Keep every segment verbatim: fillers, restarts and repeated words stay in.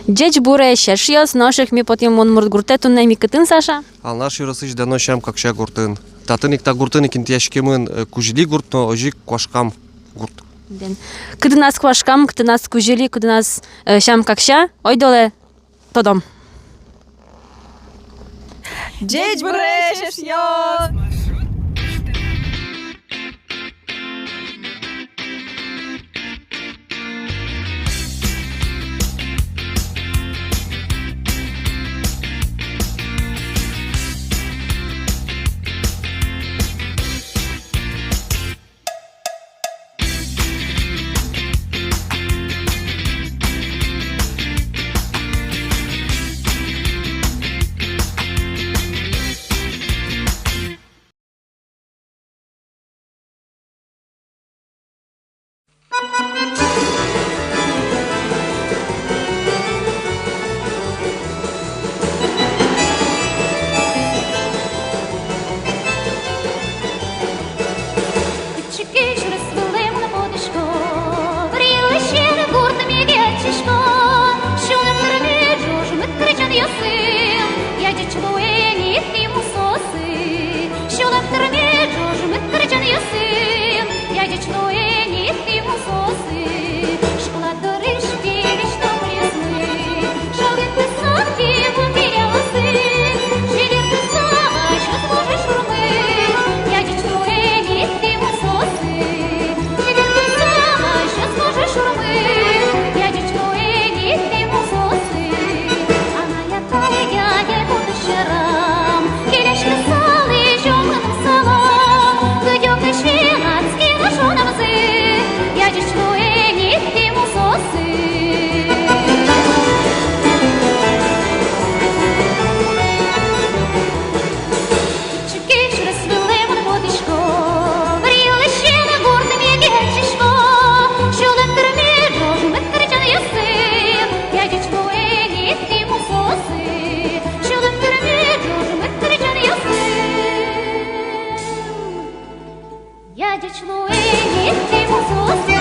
Ӟечбуресь, эшъёс, нош ик ми потӥм Удмурт гуртэ. Туннэ ми кытын, Саша? Алнаш ёросысь Дано Сям-Какся гуртын. Татын ик, та гуртын ик интыяськемын, э, Кузьыли гурт но озьы ик Куашкам гурт. Бен. Кытыназ Куашкам, кытыназ Кузьыли, кытыназ, э, Сям-Какся, ойдолэ тодом. Ӟечбуресь, эшъёс! Кыӵе ке сюрес вылэм но потӥсько, выръялысен гуртмы ветлӥсько. Сюлэм тырме ӝожмыт кырӟанъёсын, я ӟеч луэ ни тӥ, мусоосы. Сюлэм тырме ӝожмыт кырӟанъёсын, я ӟеч луэ ни тӥ, мусоосы. Школа дорысь пелесь топыръёсмы, шалгертыса пи ву перъялозы, шедертыса асьсэос вожо шурмы, я ӟеч луэ ни тӥ, мусоосы. Шедертыса асьсэос вожо шурмы, я ӟеч луэ ни тӥ, мусоосы. Анай-атайёс, дядяй-бабаёс, сьӧрам келяськыса лэзё мыным салам. Кыдёкысен адске но шонамзы, я ӟеч луэ ни тӥ, мусоосы. Кыӵе ке сюрес вылэм но потӥсько, выръялысен гуртмы ветлӥсько. Сюлэм тырме ӝожмыт кырӟанъёсын, я ӟеч луэ ни тӥ, мусоосы. Сюлэм тырме ӝожмыт кырӟанъёсын, я ӟеч луэ ни тӥ, мусоосы.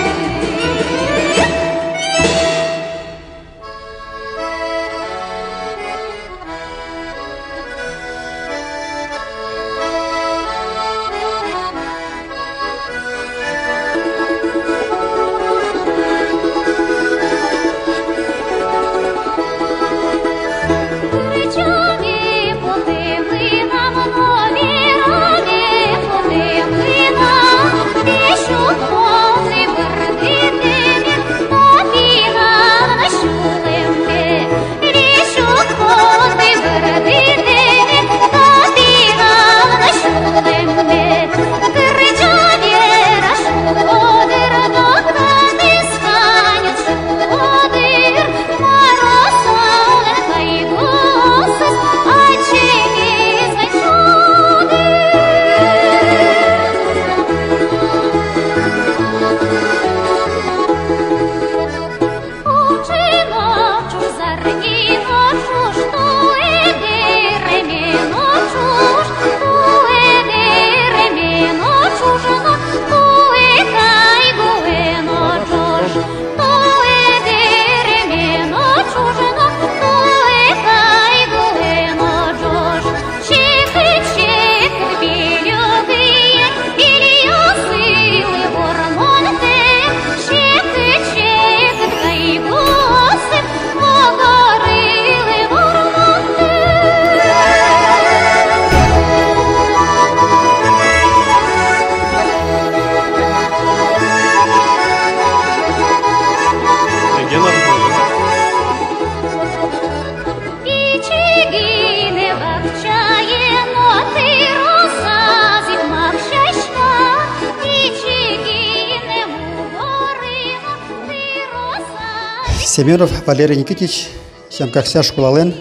Семёнов Валерий Никитич, Сям-Какся школалэн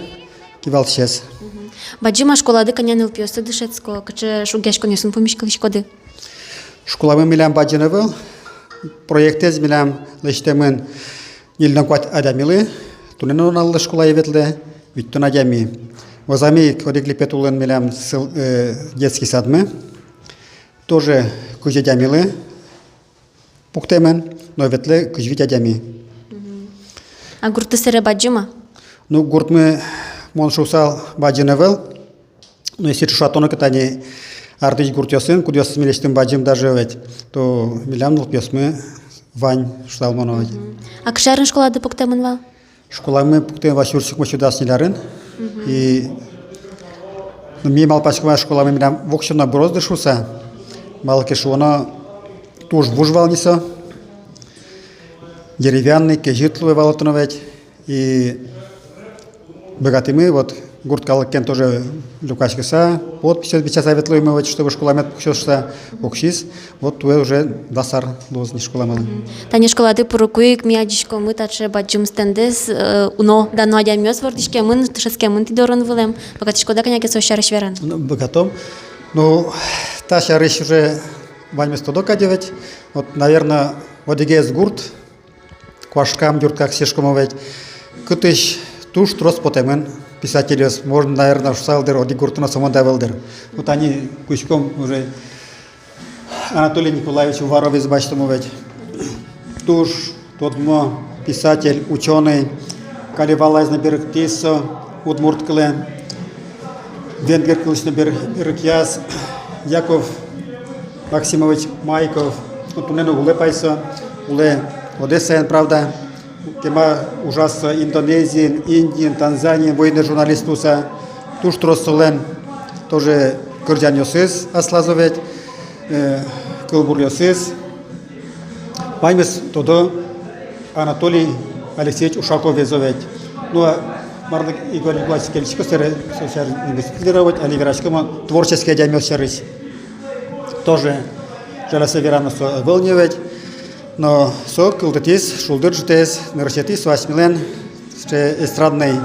кивалтӥсез. Мгм. Бадӟым-а школады, кӧня нылпиосты дышетско, кыӵе шугъяськонъёсын пумиськылӥськоды? Школамы милям бадӟым ӧвӧл, проектэз милям лэсьтэмын ньыльдон куать адямилы, туннэ нуналлы школае ветлэ витьтон адями. Вӧзамы ик одӥг липет улын милям сыл-, э, детский садмы, тоже кызь адямилы пуктэмын, но ветлэ кызь вить адями. Мгм. А гуртты сэре бадӟым-а? Ну, гуртмы, мон шуысал, бадӟым ӧвӧл. Но если ӵошатоно ке тани артысь гуртъёсын, кудъёсыз милесьтым бадӟым даже ведь, то милям нылпиосмы вань, шуысал мон ведь. Мгм. А кыӵе арын школады пуктэмын вал? Школамы пуктэмын вал сюрс укмыс сю дас ньыль арын. Мгм. И, ну, ми малпаськом вал, школамы милям воксё но быроз дыр шуыса. Малы ке шуоно, туж вуж вал ни со. Деревянный, кезьыт луэ вал отын ведь. И быгатӥмы, вот, гурт калыкен тоже люкаськыса, подписьёс бичаса ветлӥмы, вот, чтобы школамед пуксёз шуыса, пуксиз, вот, туэ уже дас ар луоз ни школамылы. Мгм. Тани школады пырыку ик ми адӟиськомы таӵе бадӟым стендэз, э, уно, дано адямиос вордӥськемын, дышетскемын тӥ дорын вылэм. Быгатӥськоды-а кӧня ке со сярысь вераны? Ну, быгатом. Ну, та сярысь уже ваньмыз тодо кадь ведь. Вот, наверно, одӥгез гурт, Куашкам юрт, как шуиськом ведь, кытысь туж трос потэмын писательёс, можно, наверно, шуысал дыр, одӥг гуртын но сомында ӧвӧл дыр. Вот тани кутском уже, Анатолий Николаевич Уваровез басьтом ведь. Туж тодмо писатель, учёный, Калевалаез но берыктӥз со удмурт кылэ. Венгр кылысь но бер-, берыкъяз Яков Максимович Майков, ну, туннэ но улэ пе со, улэ Одессаын, правда. Кема ужаз со Индонезиын, Индиын, Танзаниын, военной журналист луыса. Туж трос солэн тоже кырӟанъёсыз аслаз ведь, э, кылбуръёсыз. Ваньмыз тодо Анатолий Алексеевич Ушаковез ведь. Ну, а марлы Игорь Николаевич кельшиське, собере со сярысь нимысьтыз вераськом, али вераськом творческий адямиос сярысь. Тоже жаляса верано со ӧвӧл ни ведь. Но со кылдытӥз шулдыр ӝытэз, нырысетӥ со асьмелэн сыӵе эстрадный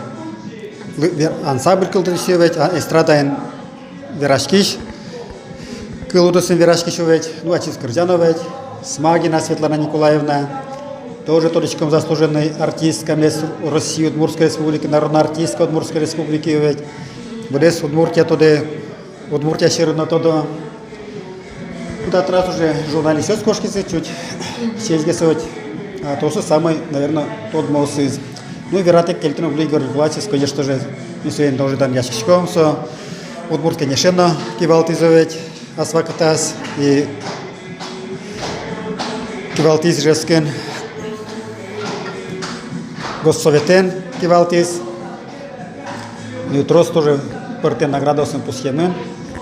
лы-, вер-, ансамбль кылдытӥз ведь, а, эстрадаын вераськись, кыл удысын вераськись ведь, ну, ачиз кырӟа но ведь, Смагина Светлана Николаевна, тоже тодӥськом, заслуженный артистка, мес России, Удмуртской Республики, народная артистка Удмуртской Республики ведь, быдэс Удмуртия тодэ, Удмуртия сьӧры но тодо. Кудаз трос уже журналистъёс кошкизы, чуть сизьымгес ведь, а, тросэз самой, наверно, тодмоосыз. Ну, вератэк кельтыны кулэ Игорь Николаевичез, конечно же, ми соин тоже данъяськиськом, со Удмурт Кенешен но кивалтӥз ведь ас вакытаз, и кивалтӥз Ижевскын, Госсоветэн кивалтӥз. И трос тоже пӧртэм наградаосын пусъемын.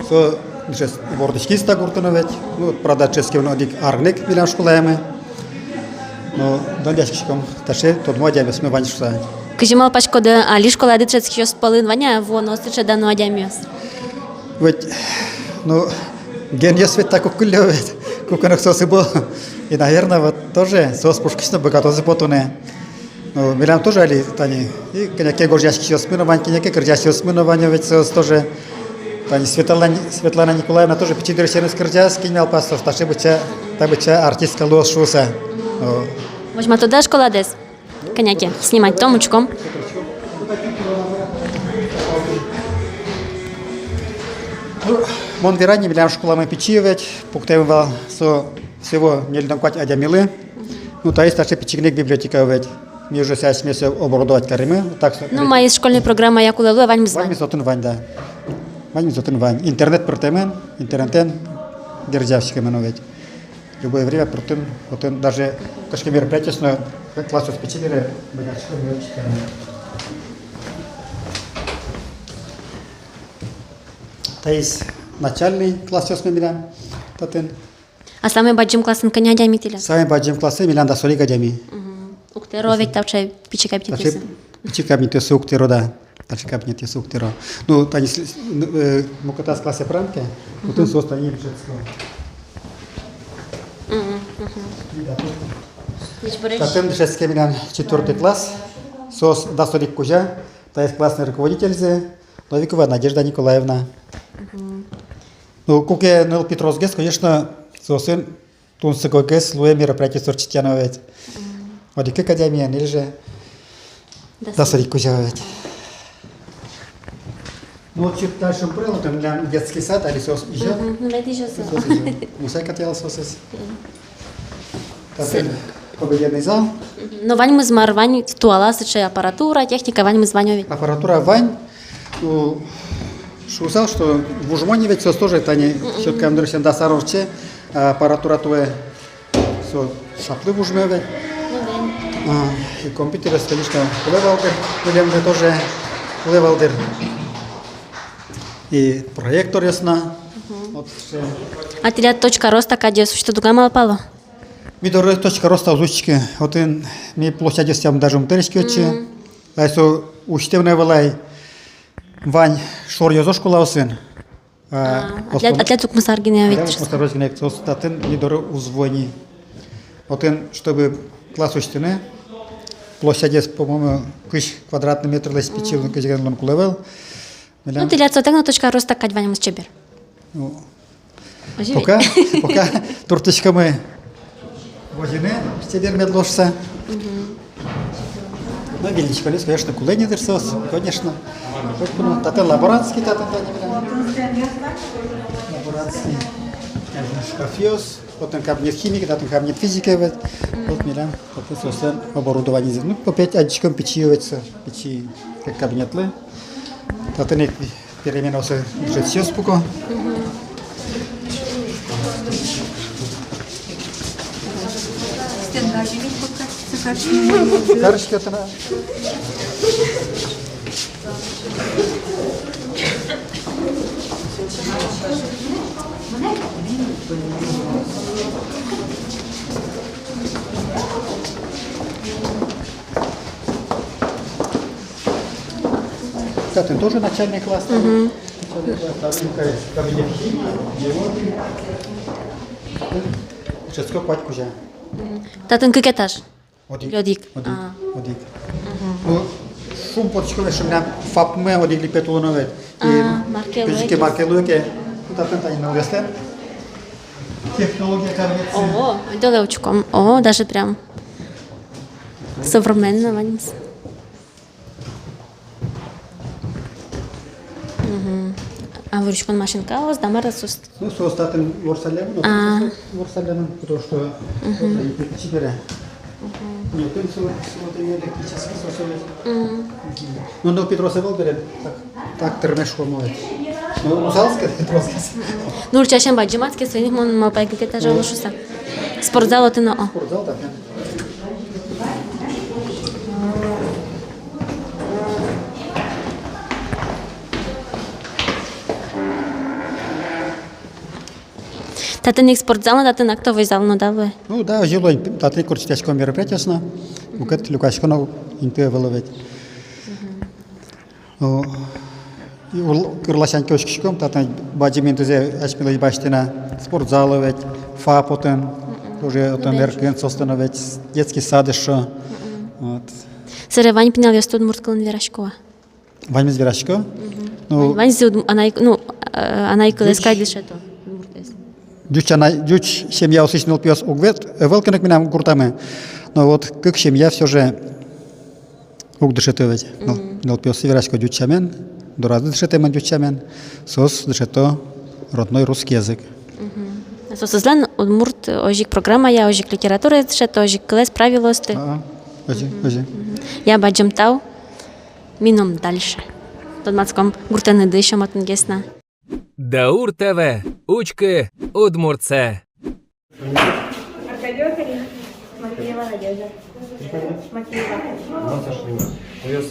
Со дышетскиз, вордӥськиз та гуртын ведь. Ну, правда, дышетскемын одӥг арыныз ик милям школаямы. Но данъяськиськом, таӵе тодмо адямиосмы вань шуыса. Кызьы малпаськоды, али школады дышетскисьёс пӧлын вань-а вуоно сыӵе дано адямиос? Ведь, ну, генъёс ведь так уг кыллё ведь, куке но соос ыбо. И, наверно, вот тоже соос пушкысь но быгатозы потыны. Ну, милям тоже али тани, и кӧня ке гожъяськисьёсмы но вань, кӧня ке кырӟасьёсмы но вань ведь соос тоже. Тани Светлана, Светлана Николаевна тоже пичи дырысеныз кырӟаз, кин малпаз, со таӵе быдӟа, та быдӟа артистка луоз шуыса. Ну. Возьматоды-а школадэс? Кӧня ке снимать-том, учком. Ну, мон верай ни, милям школамы пичи ведь, пуктэмын вал со всего ньыльдон куать адямилы. Ну, таиз таӵе пичигес библиотека ведь. Ми уже асьмеос оборудовать каримы. Так что... Ну, маиз школьной программая кулэ луэ, ваньмыз вань. Ваньмыз отын вань, да. Ваньмыз отын вань. Интернет пыртэмын, интернетэн герӟаськемын ведь. Любое время пыртын, отын даже кыӵе ке мероприятиос но, классъёс пичи бере, быгатӥськом мероприятиос. Таиз начальный классъёсмы милям татын. А самой бадӟым классын кӧня адями тӥляд? Самой бадӟым классын милям дас одӥг адями. Мгм. Уг тэро ведь таӵе пичи кабинетъёсы? Таӵе пичи кабинетъёсы уг тэро, да. Таӵе кабинетъёсы уг тэро. Ну, тани с-, с-, н-, э, мукетаз классэ пырам ке, отын соос тани дышетско. Мгм, мгм. И да, тут. Татын дышетске милям четвёртый класс. Соос дас одӥг кузя. Таиз классный руководительзы, Новикова Надежда Николаевна. Мгм. Ну, куке нылпи тросгес, конечно, соосын тунсыкогес луэ мероприятиос ортчытъяно ведь. Мгм. Одӥг-кык адями, ньыль же. Дас одӥг кузя ведь. Ну, вот чуть дальше пыралом, там милям детский сад, али соос изё. Мгм. Ну, ведь изё соос. Соос изё. Мусай катъяло соосыз. Мгм. Татын Обеденный зал. Мгм. Но ваньмыз мар вань, туала сыӵе аппаратура, техника, ваньмыз вань ведь. Аппаратура вань. Ну, шуысал, что вужмо ни ведь, соос тоже тани, мгм, сётка дырысен дас ар ортче, а аппаратура туэ со шаплы вужме ведь. Ну да. А, и компьютеръёс, конечно, кулэ вал дыр, милемлы тоже кулэ вал дыр. И проекторъёс но. Мгм. Вот всё. А тӥляд точка роста кадьёс усьтыды уг-а малпало? Ми доры точка роста уз усьтӥськы. Отын ми площадьёстымы даже ум тырыське отчы. Мгм. Ай со усьтэм но ӧвӧл ай, вань шоръёзо школаосын. А, а, а тӥляд, а тӥляд укмыс ар гинэ ведь. Тӥляд укмыс ар гинэ, соос татын ми доры уз вуо ни. Отын, чтобы класс усьтыны, площадез, по-моему, кызь квадратный метрлэсь пичи, мгм, кызьы ке но луыны кулэ ӧвӧл. Ну, милям тӥляд сотэк но точка роста кадь ваньмыз чебер. Ну, озьы ведь? Пока, пока туртӥськомы возьыны чебер мед луоз шуыса. Мгм. Ну, выльдӥськонъёс, конечно, кулэ ни дыр соос, конечно. Хоть куно, татын лаборантский, татын тани милям. Лаборантский. Татын шкафъёс, татын кабинет химии, татын кабинет физики ведь. Мгм. Вот милям, вот соослэн оборудованиез. Ну, опять адӟиськом, пичи ведь со, пичи, как кабинетлы. Татын ик переменаосы дышетскисьёс пуко. Мгм. Карыське тӥни. Татын тоже начальный класс. Мгм. Начальный класс, татын кабинет химии, биологии. Дышетско куать кузя. Мгм. Татын кык этаж? Одӥг. Одӥг. Одӥг. А. Одӥг. Мгм. Ну, шумпотӥсько ведь, шуом, милям ФАПмы одӥг липет улоно ведь. И а, мар ке луэ ке, мар ке луэ ке, ну, татын тани нылъёслэн технология каремзы. О, ойдолэ учком. О, даже прям современно ваньмыз. Мгм. А вуриськон машинкаос да мар-а соос? Ну, соос татын ворсаллямын, а, ворсаллямын, потому что, мгм, вот, и чебересь. Мгм. Нет, то есть вот, вот именно электрический соос. Мгм. Ну, но Петрос ӧвӧл бере, так, так тырме шуом ведь. Ну, луысал ке, Петрос. Мгм. Ну, ульчаысен бадӟымаське, соин ик мон малпай, кык этажа луоз шуыса. Спортзал отын но, о. Спортзал, да, да. Татын ик спортзал но, татын актовой зал но, да, луэ? Ну да, озьы луэ, татын ик курчитъяськом мероприятиос но, мукет люкаськон инты ӧвӧл ведь. Мгм. О, и ур-, кырласянь ке учкиськом, татын бадӟым интызэ асьмелэсь басьтэ на, спортзал ведь, ФАП отын, мгм, тоже отын, ну, эркын соосты но ведь, детский сад эшшо. Мгм. Вот. Собере вань пиналъёсты удмурт кылын верасько-а? Ваньмыз верасько. Мгм. Ну, вань-, ваньзы уд-, анай, ну, э, анай кылэз кадь дышето, удмуртэз. Ӟуч анай, ӟуч семьяосысь нылпиос уг вет, ӧвӧл кӧня ке милям гуртамы. Но вот кык семья всё же уг дышето ведь. Ну, мгм, нылпиоссы верасько ӟуч сямен, доразы дышетэмын ӟуч сямен, соос дышето родной русский язык. Мгм. Соосызлэн удмурт озьы ик программая, озьы ик литератураез дышето, озьы ик кылэз, правилоосты. А, озьы, мгм, озьы. Мгм. Я, бадӟым тау. Мином дальше. Тодматском гуртэн ӧдысь матын гес на. Даур ТВ. Учкы удмуртсэ. Аркадьева Карина. Матвеева Надежда. Матвеева. Иван Сашин. Оёс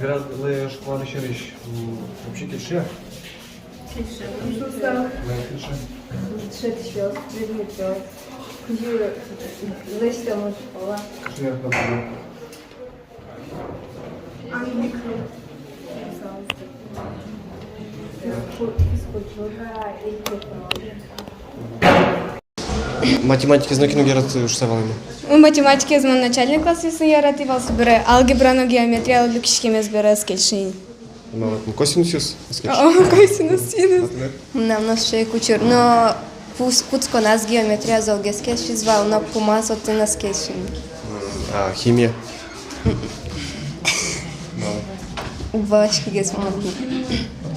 вералэ школады сярысь, м, вообще кельше? Кельше. Кельше. Да, кельше. Дышетӥсьёс, предметъёс. Кызьы лэсьтэмын школа. Кызьы лэсьтэмын. Математикаез но кин уг яраты шуса валай-а? Ну, математикаез мон начальный классъёсын яратӥ вал, собере алгебра но геометрия люкиськемез бере ӧз кельшы ни. Ма, вот, ну, косинусъёс ӧз кельшы? О, косинус, синус. А тынад? Мынам но сыӵе ик учыр, но пус-, кутсконаз геометрия золгес кельшиз вал, но пумаз отын ӧз кельшы ни. М, а химия? Мгм. Малы? Уг валаськы гес мон.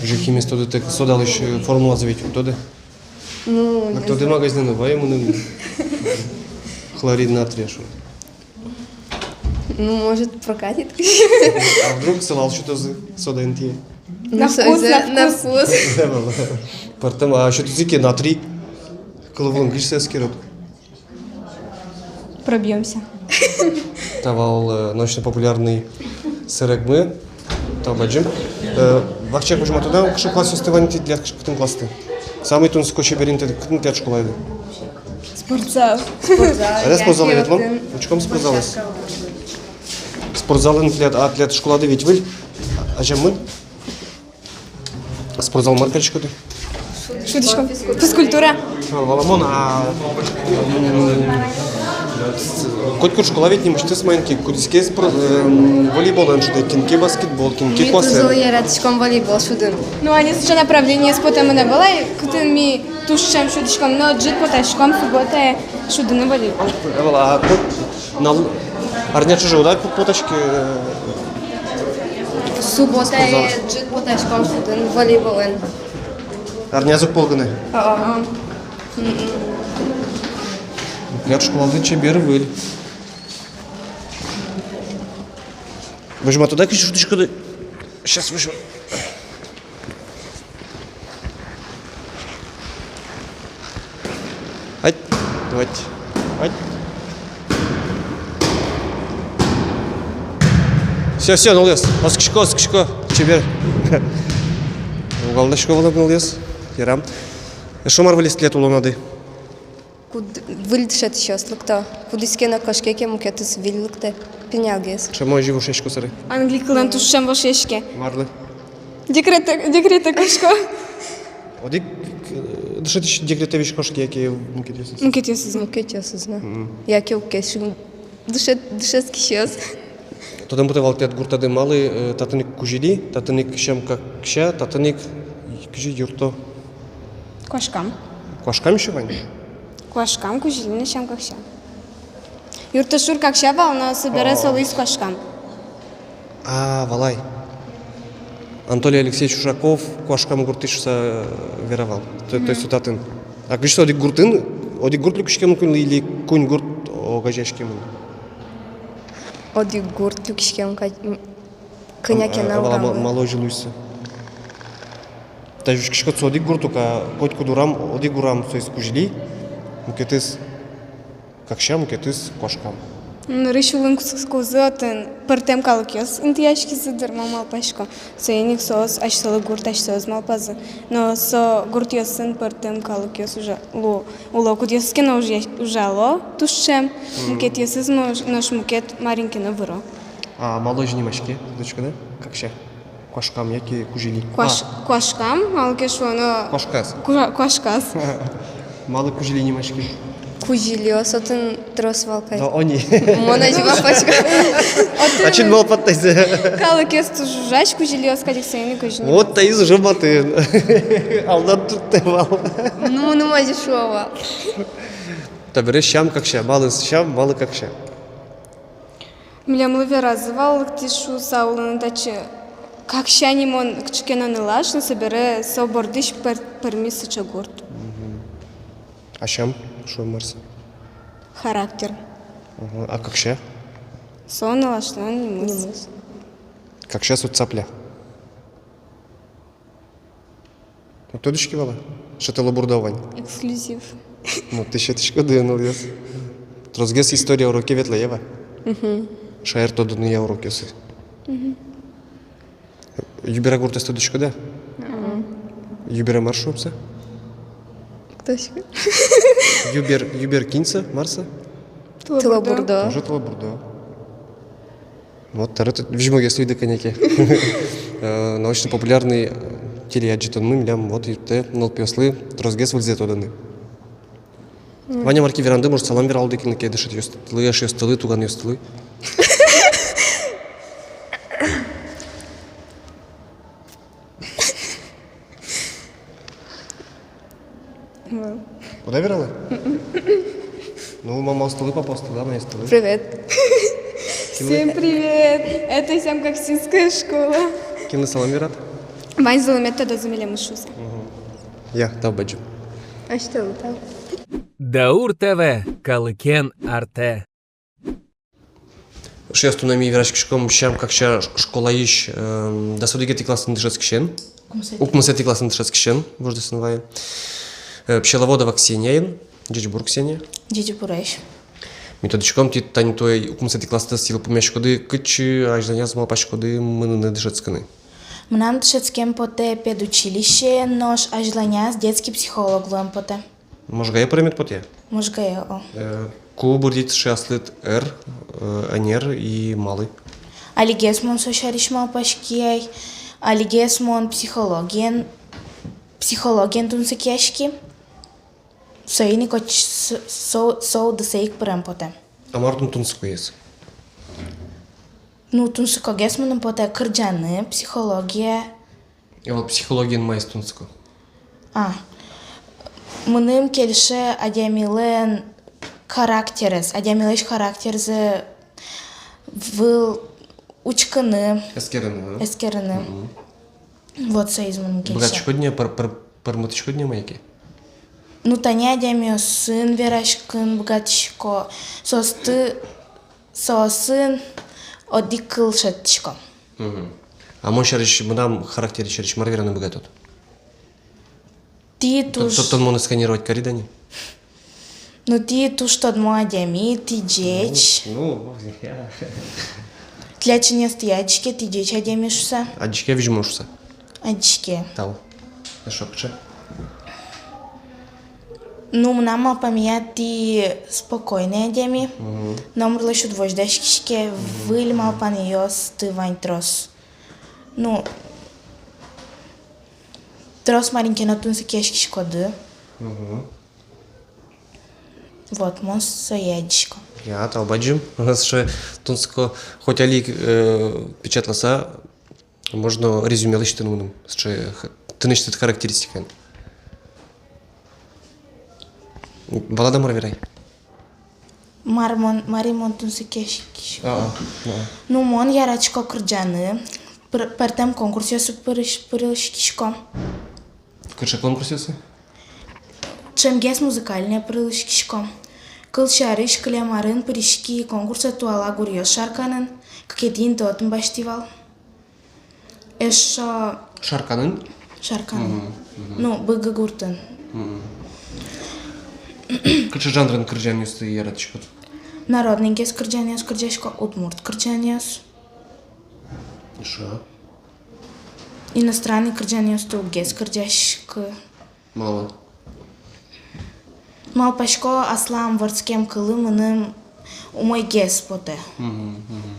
Же химиез тодытэк, содалэсь, э, формулазэ ведь уд тоды? Ну, не знаю. Как-то ты магазинын вай мыным хлорид натрия шуо. Ну, может, прокатит. А вдруг сылал сётозы сода интые? Ну, на вкус, на вкус. Пӧртэм, а сётозы ке на три, кылвылын кызьы сое эскерод? Пробьёмся. Та вал, э, научно-популярный сэрегмы. Тау бадӟым. Э, вакчияк возьматоды-а, кыӵе классъёсты вань тӥляд, кыӵе, кытын классты? Самый тунсыко, чебер интыяды кытын тӥляд школаады? Спортзал. Спортзал. Аре спортзалэ ветлом. Учком спортзалэз. Спортзалын тӥляд, а тӥляд школады ведь выль. Азямын. Спортзал мар кариськоды? Шудӥськом. Физкультура. А, валамон, а, м, котькуд школа ведь нимысьтыз маин ке, кудӥз ке спор-, эм, волейболэн шудэ, кин ке баскетбол, кин ке куасэн. Ми туж зол яратӥськом волейбол шудыны. Ну, али сыӵе направлениез потэмын ӧвӧл ай, кытын ми туж ӵем шудӥськом, но ӝыт потаськом субботае шудыны волейбол. Ӧвӧл, а кот-, нал-, арня ӵоже уд-а по-, потаське, э, субботае спортзал? Ӝыт потаськом шудыны волейболэн. Арняз уг пол гинэ. А-а. Мгм. Тӥляд школады чебер выль. Возьматоды-а, кызьы шудӥськоды? Сейчас возьматом. Ать, давайте. Ать. Всё, всё, нылъёс. Оскисько, оскисько. Чебер. Уг алдаськы вал, нылъёс. Ярам. Эшшо мар выльысь тӥляд улонады? Куд-, выль дышетӥсьёс лыкто. Кудӥз ке но кошке ке, мукетыз выль лыктэ. Пинялгес. Ӵем озьы вошъясько сярысь. Англи кылын туж ӵем вошъяське. Марлы? Декретэ, декретэ кошко. Одӥг, э, дышетӥсь декретэ весь кошке, яке мукетъёсыз? Мукетъёсыз. Мукетъёсыз, да. Мгм. Яке уг кельшы дышет-, дышетскисьёс. Тодэм потэ вал, тӥляд гуртады малы, э, татын ик кузьыли, татын ик сям-какся, татын ик кызьы юртто? Куашкам. Куашкам ещё вань? Куашкам, кузьыли но сям-какся. Юртто шур какся вал, но собере со луиз куашкам. А, валай. Анатолий Алексеевич Ушаков Куашкам гуртысь шуса, э, вера вал. То, то есть со татын. А кызьы со, одӥг гуртын, одӥг гурт люкиськемын куиньлы или куинь гурт огазеяськемын? Одӥг гурт люкиськем ка-, м, кӧня ке но, э, вала, ма-, урамы. Малы озьы луиз со? Тазьы учкиськод, со одӥг гурт ук, а котькуд урам, одӥг урам, соиз кузьыли, мукетыз какся, мукетыз куашкам. Нырысь улын кутскизы отын, пӧртэм калыкъёс интыяськизы дыр, мон малпасько. Соин ик соос асьсэлы гурт, асьсэос малпазы. Но со гуртъёсын пӧртэм калыкъёс ужа-, лу-, уло, кудъёсыз ке но ужа-, ужало туж ӵем, мгм, мукетъёсыз нош, нош мукет марин ке но выро. А малы озьы нимаське, тодӥськод-а? Какся. Куашкам яке кузьыли? Куаш-, а, куашкам, малы ке шуоно. Куашказ. Куа-, куашказ. Малы кузьыли нимаське? Кузьылиос отын трос вал кадь. Да, они. Мон озьы малпасько. Отын. Ачид малпад тазьы. Калыкез туж ужась, кузьылиос кадь ик, соин ик кузьыли. Вот таиз уже матын. Алдан турттэ вал. Ну, ну, озьы шуо вал. Табере сям-какся. Малы сям, малы какся? Милемлы веразы вал, лыктӥз шуса улыны татчы. Какся нимон кыӵе ке но нылаш, но собере со бордысь пӧр-, пӧрмиз сыӵе гурт. Мгм. А сям, шуом, мар со? Характер. Ага. А какся? Со нылашлэн нимыз. Нимыз. Какся со цапля. Уд тодӥськы вал-а? Сыӵе тылобурдо вань. Эксклюзив. Ну, тӥ сётӥськоды, нылъёс. Тросгес история уроке ветлэ, я ва? Мгм. Шаертодонъя урокъёсы. Мгм. Юбера гуртэз тодӥськод-а? Мгм. Юбера мар шуом со? Тодӥсько. Юбер, юбер кин со, мар со? Тылобурдо. Тылобурдо. Тоже тылобурдо. Вот, табере тӥ визьмогес луиды кӧня ке. Э, научно-популярный телеадӟытонмы милям вот юрттэ нылпиослы тросгес выльзэ тодыны. М. Вань-а мар ке веранды, может, салам вералоды кинлы ке, дышетӥсьёстылы, эшъёстылы, туганъёстылы? Вал. Уд-а вералэ? Ну, мамаостылы, папаостылы, анайёстылы. Привет. Всем привет! Это Сям-Каксинская школа. Кинлы салам верад? Ваньзылы мед тодозы милемыз шуса. Мгм. Я, тау бадӟым. Асьтэлы тау. Даур ТВ, калыкен артэ. Эшъёс, туннэ ми вераськиськом Сям-Какся ш-, школаысь, эм, дас одӥгетӥ классын дышетскисен. Укмысэтӥ. Укмысэтӥ классын дышетскисен, вождэс эн вае. Э, Пчеловодова Ксениен, ӟечбур, Ксения. Ӟечбуресь. Ми тодӥськом, тӥ тани туэ укмысэтӥ класстэс йылпумъяськоды, кытчы азьланяз малпаськоды мыныны дышетскыны? Мынам дышетскем потэ педучилищее, нош азьланяз детский психолог луэм потэ. Можгае пыремед потэ? Можгае, о. Э, ку бырйид сыӵе аслыд ӧр, э, ӧнер, и малы? Алигес мон со сярысь малпаськи ай, алигес мон психологиен, психологиен тунсыкъяськи. Соин ик отчы с-, со, со удысэ ик пырем потэ. А мар тон тунсыкоез? Ну, тунсыкогес мыным потэ кырӟаны, психология. А вот психологиен маиз тунсыко? А. Мыным кельше адямилэн характерез, адямилэсь характерзэ выль учкыны. Эскерыны, а? Эскерыны. Мгм. Вот соиз мыным кельше. Быгатӥськод ни, пыр-, пыр-, пырмытӥськод ни мае ке? Ну, тани адямиосын вераськыны быгатӥсько, соосты, соосын одӥг кыл шедьтӥсько. Мгм. А мон сярысь, мынам характер сярысь мар вераны быгатод? Тӥ туж... Тон, тон монэ сканировать карид-а ни? Ну, тӥ туж тодмо адями, тӥ ӟеч. Ну, ну, я. Тӥляд синъёсты адӟиське, тӥ ӟеч адями шуса. Адӟиське, визьмо шуса. Адӟиське. Тау. Эшшо кыӵе? Ну, мынам малпамъя, тӥ спокойный адями. Мгм. Номырлэсь уд возьдаськиське, мгм, выль малпанъёсты вань трос. Ну, трос марин ке но тунсыкъяськиськоды. Мгм. Вот, мон сое адӟисько. Я, тау бадӟым. Сыӵе тунсыко, хоть али ик, э, печатласа, можно резюме лэсьтыны мыным. Сыӵе х-, тынэсьтыд характеристикаен. Валад-а, мар верай? Мар мон, мари мон тунсыкъяськисько. А, а, а. Ну, мон яратӥсько кырӟаны, пыр-, пӧртэм конкурсъёсы пырысь-, пырыськисько. Кыӵе конкурсъёсы? Ӵемгес музыкальное пырыськисько. Кылсярысь, кылем арын пыриськи конкурсэ «Туала гуръёс» Шарканын, кыкетӥ инты отын басьтӥ вал. Эшшо... Шарканын? Шарканын. Мгм, мгм. Ну, Быгы гуртын. Мгм. Кыӵе жанрын кырӟанъёсты яратӥськод? Народныйгес кырӟанъёс кырӟасько, удмурт кырӟанъёс. Эшшо? Иностранный кырӟанъёсты уггес кырӟаськы. Малы? Малпасько, аслам вордскем кылы мыным умойгес потэ. Мгм, мгм.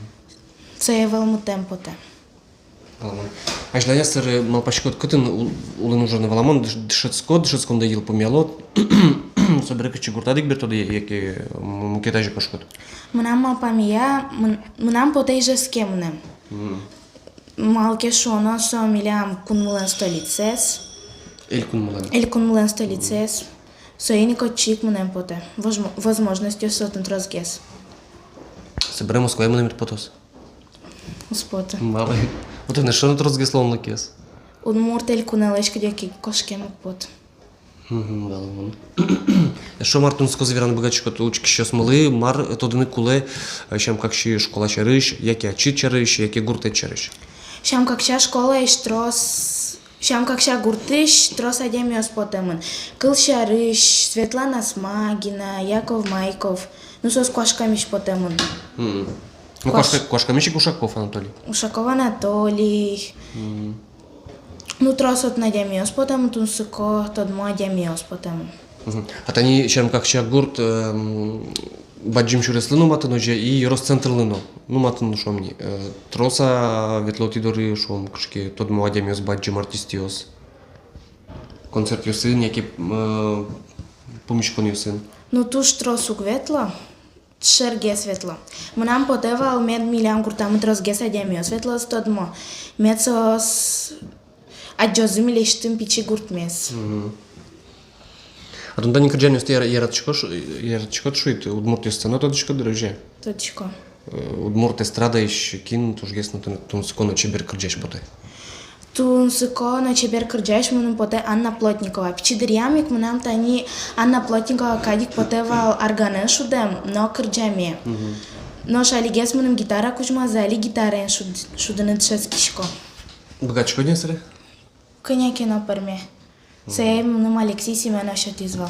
Сое вӧлмытэм потэ. Валамон. Азьланяз, сэрэ, малпаськод, кытын ул-, улын ужаны? Валамон, дыш-, дышетскод, дышетсконды йылпумъялод. Собере кытчы, гуртад ик бертод-а, яке м-, мукет азе кошкод? Мынам малпамъя, мын-, мынам потэ Ижевске мынэм. Мгм. Малы ке шуоно, со милям кунмылэн столицаез. Элькунмылэн. Элькунмылэн столицаез. Соин ик отчы ик мынэм потэ. Возмо-, возможностьёс отын тросгес. Собере Москвае мынэмед потоз? Уз поты. Малы? Отын эшшо но тросгес луонлыкъёс. Удмурт Элькунлэсь кыдёке ик кошкем уг поты. Мгм, валамон. Эшшо мар тунсыкоез вераны быгатӥськод учкисьёсмылы, мар тодыны кулэ, э, Сям-Какся школа сярысь, яке ачид сярысь, яке гуртэд сярысь? Сям-Какся школаысь трос, Сям-Какся гуртысь трос адямиос потэмын. Кылсярысь, Светлана Смагина, Яков Майков. Ну, соос Куашкамысь потэмын. Мгм. Ну, Куаш-, Куашка-, Куашкамысь ик Ушаков Анатолий. Ушаков Анатолий. Мгм. Ну, трос отын адямиос потэмын, тунсыко, тодмо адямиос потэмын. Мгм. А тани Сям-Какся гурт, эм, бадӟым сюреслы но матын, озьы и ёрос центрлы но, ну, матын, шуом ни. Э, трос-а ветло тӥ доры, шуом, кыӵе ке тодмо адямиос, бадӟым артистъёс? Концертъёсын яке, э, пумиськонъёсын? Ну, туж трос уг ветло. Шергес ветло. Мынам потэ вал, мед милям гуртамы тросгес адямиос ветлозы тодмо. Мед соос адӟозы милесьтым пичи гуртмес. Мгм. А тон тани кырӟанъёсты яра-, яратӥськод, шу-, яратӥськод, шуид, удмуртъёсты но тодӥськод дыр, озьы-а? Тодӥсько. Э, удмурт эстрадаысь кин тужгес но тун-, тунсыко но чебер кырӟась потэ? Тунсыко но чебер кырӟась мыным потэ Анна Плотникова. Пичи дыръям ик мынам тани Анна Плотникова кадь ик потэ вал арганэн шудэм но кырӟаме. Мгм. Нош алигес мыным гитара кузьмазы, али гитараен шуд-, шудыны дышетскисько. Быгатӥськод-а ни сыре? Кӧня ке но пӧрме. Сое мыным Алексей Семёнов сётӥз вал.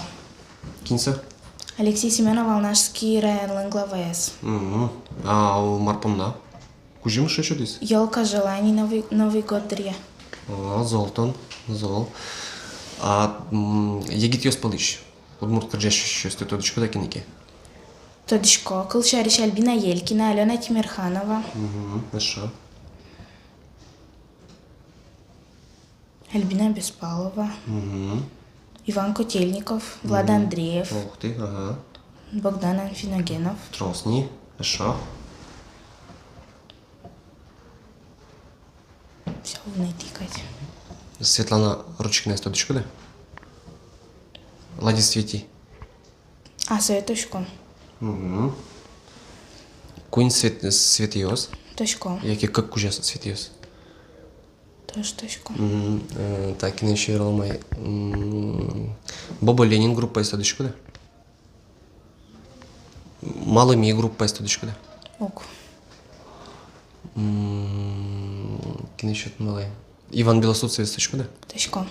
Кин со? Алексей Семёнов, Алнашский районлэн главаез. Мгм. А ол мар понна кузьым сыӵе сётӥз? «Ёлка желаний» Новый, Новый год дыръя. А, зол тон, зол. А, м, егитъёс пӧлысь удмурт кырӟасьёсты тодӥськод-а кинэ ке? Тодӥсько. Кылсярысь, Альбина Елькина, Алёна Тимерханова. Мгм, хорошо. Альбина Беспалова. Мгм. Иван Котельников, Влад Андреев. Ух ты, ага. Богдан Анфиногенов. Трос ни, хорошо. Всё, вунэтӥ кадь. Светлана Ручкинаез тодӥськод-а? Лади Свети. А, сое тодӥсько. Мгм. Куинь Свет-, Светиос? Тодӥсько. Яке кык кузя Светиос? Тоже тодӥсько. Мгм. Э, так, кинэ ещё вералом ай. М, Бобо Ленин группаез тодӥськод-а? Малыми группаез тодӥськод-а? Уг. М, кинэ ещё тодӥськод-а? Иван Белослудцевез тодӥськод-а? Тодӥсько.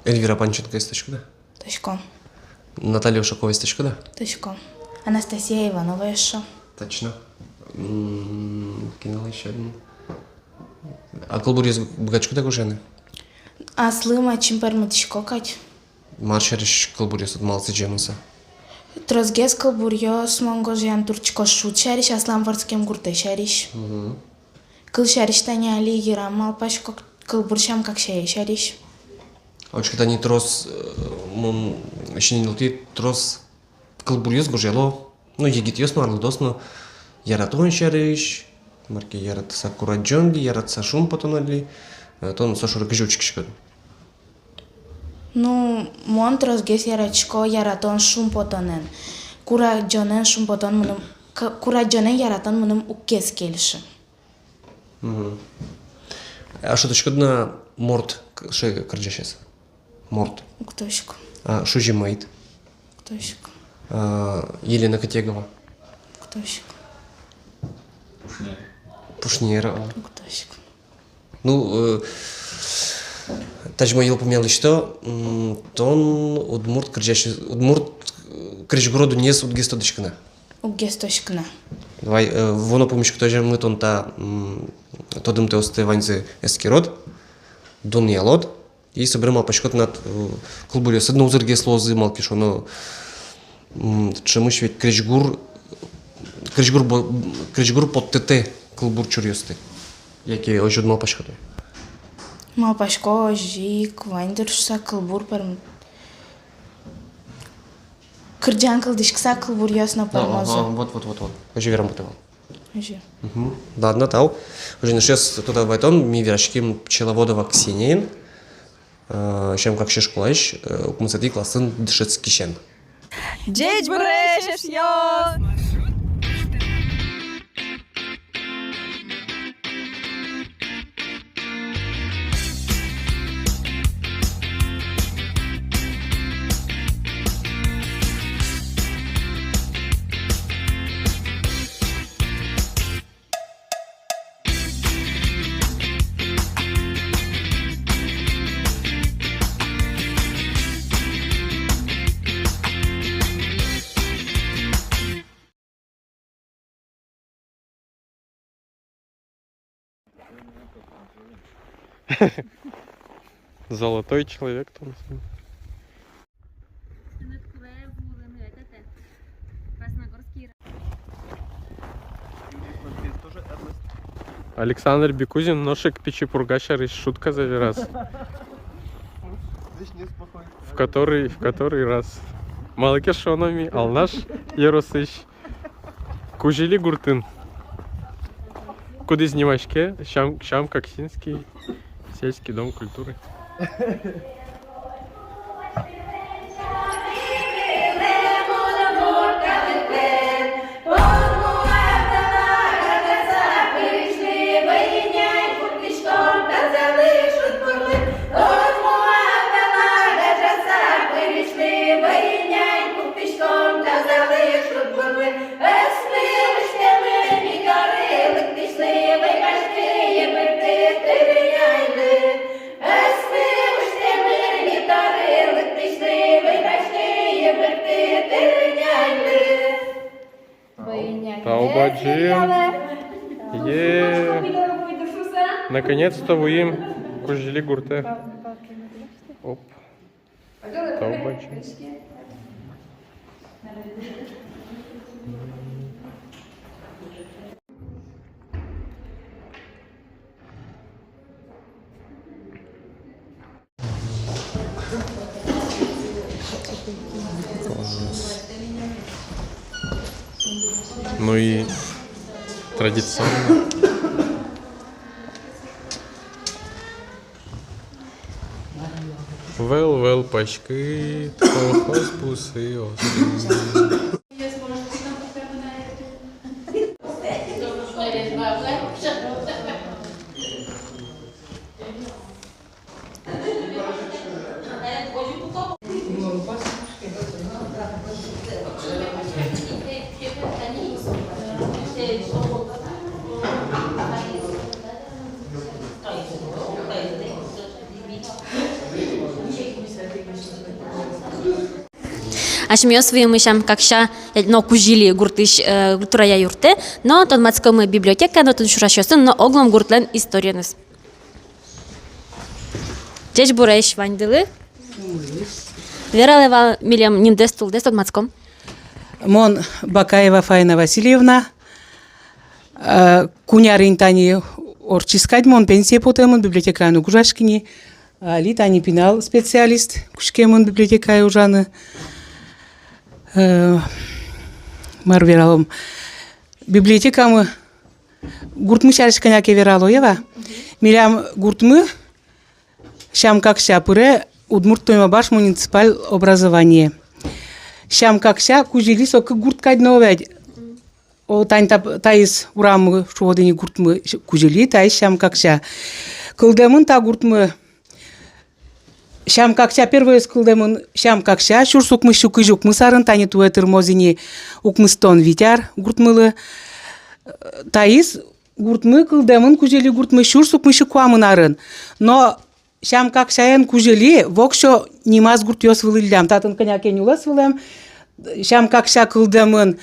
Эльвира Панченкоез тодӥськод-а? Тодӥсько. Наталья Ушаковаез тодӥськод-а? Тодӥсько. Анастасия Иванова эшшо. Точно. М, кинэ ещё один. А кылбуръёс быгатӥськод-а гожъяны? Аслым ачим пӧрмытӥсько кадь. Мар сярысь кылбуръёсыд, малы сӥземын со? Тросгес кылбуръёс мон гожъян турттӥсько шуд сярысь, аслам вордскем гуртэ сярысь. Мгм. Кылсярысь, тани али йырам малпасько кылбур «Сям-каксяе» сярысь. А учкы, тани трос, э, мон синйылтӥ, трос кылбуръёс гожъяло, ну, егитъёс но, арлыдоос но, яратон сярысь, мар ке, яратыса курадӟон ли, яратыса шумпотон ли, э, тон со шоры кызьы учкиськод? Ну, мон тросгес яратӥсько яратон шумпотонэн. Курадӟонэн шумпотон мыным, к-, курадӟонэн яратон мыным уг ке кельшы. Мгм. А шудӥськод на морт к-, ше-, кырӟасез? Морт. Уг тодӥськы. А Шузи-Мӧйт? Уг тодӥськы. А Елена Котегова? Уг тодӥськы. Пушнер. Пушнер, а. Уг тодӥськы. Ну, э, тазьы мон йылпумъян лэсьто, м, тон удмурт кырӟась-, удмурт, э, крезьгуро дуннеез уд гес тодӥськы на? Уг гес тодӥськы на. Давай, э, вуоно пумиськытозямы тон та, м, тодымтэосты ваньзэ эскерод, дунъялод, и собере малпаськод, тынад, э, кылбуръёсыд но узыргес луозы, малы ке шуоно, м, ӵемысь ведь крезьгур, крезьгур бо-, крезьгур поттытэ кылбур чуръёсты. Яке озьы уд малпаськод-а? Малпасько, озьы ик, вань дыр шуса кылбур пӧрм-, кырӟан кылзӥськыса кылбуръёс но пӧрмозы. Ага, вот, вот, вот, вот. Озьы верам потэ вал. Озьы. Мгм. Ладно, тау. Озьы, нош эшшо тодады вайытом, ми вераським Пчеловодова Ксениен, э, Сям-Какся школаысь, э, укмысэтӥ классын дышетскисен. Ӟечбуресь, эшъёс! Золотой человек там. Александр Бекузин нош ик Пичи Пурга сярысь шутказэ вераз. В который, в который раз. Малы ке шуоно, ми Алнаш ёросысь Кузили гуртын, кудӥз нимаське Сям-, Сям-Каксинский сельский дом культуры. Тау бадӟым. Е. Наконец-то вуим Кузили гуртэ. Оп. Тау бадӟым. Ну и традиционно. Вӧл-вӧл паськыт колхоз бусыосын. Асьмеос вуимы Сям-Какся но Кузили гуртысь, э, культурая юртэ, но тодматскомы библиотекаен но тунсыко ужасьёсын но огъя гуртлэн историеныз. Ӟечбуресь ваньдылы. Вералэ вал милем нимдэс, тулдэс, тодматском. Мон Бакаева Фаина Васильевна. Э, куинь ар ини тани ортчиз кадь, мон пенсие потэмын, библиотекаын уг ужаськы ни. Али тани пинал специалист кутскемын библиотекае ужаны. Э, мар вералом. Библиотекамы, гуртмы сярысь кӧня ке верало, е ва. Милям гуртмы Сям-Какся пыре Удмурт Туймобаш муниципал образование. Сям-Какся, Кузили со кык гурт кадь но ведь. О, тани та, таиз ураммы, шуод ини, гуртмы Кузили, таиз Сям-Какся. Кылдэмын та гуртмы Сям-Какся, первойёс кылдэмын Сям-Какся сюрс укмыссю кызь укмыс арын, тани туэ тырмоз ини укмыстон вить ар гуртмылы. Таиз гуртмы кылдэмын, Кузили гуртмы, сюрс укмыссю куамын арын. Но Сям-Каксяен Кузили воксё нимаз гуртъёс вылӥллям. Татын кӧня ке нюлэс вылэм. Сям-Какся кылдэмын,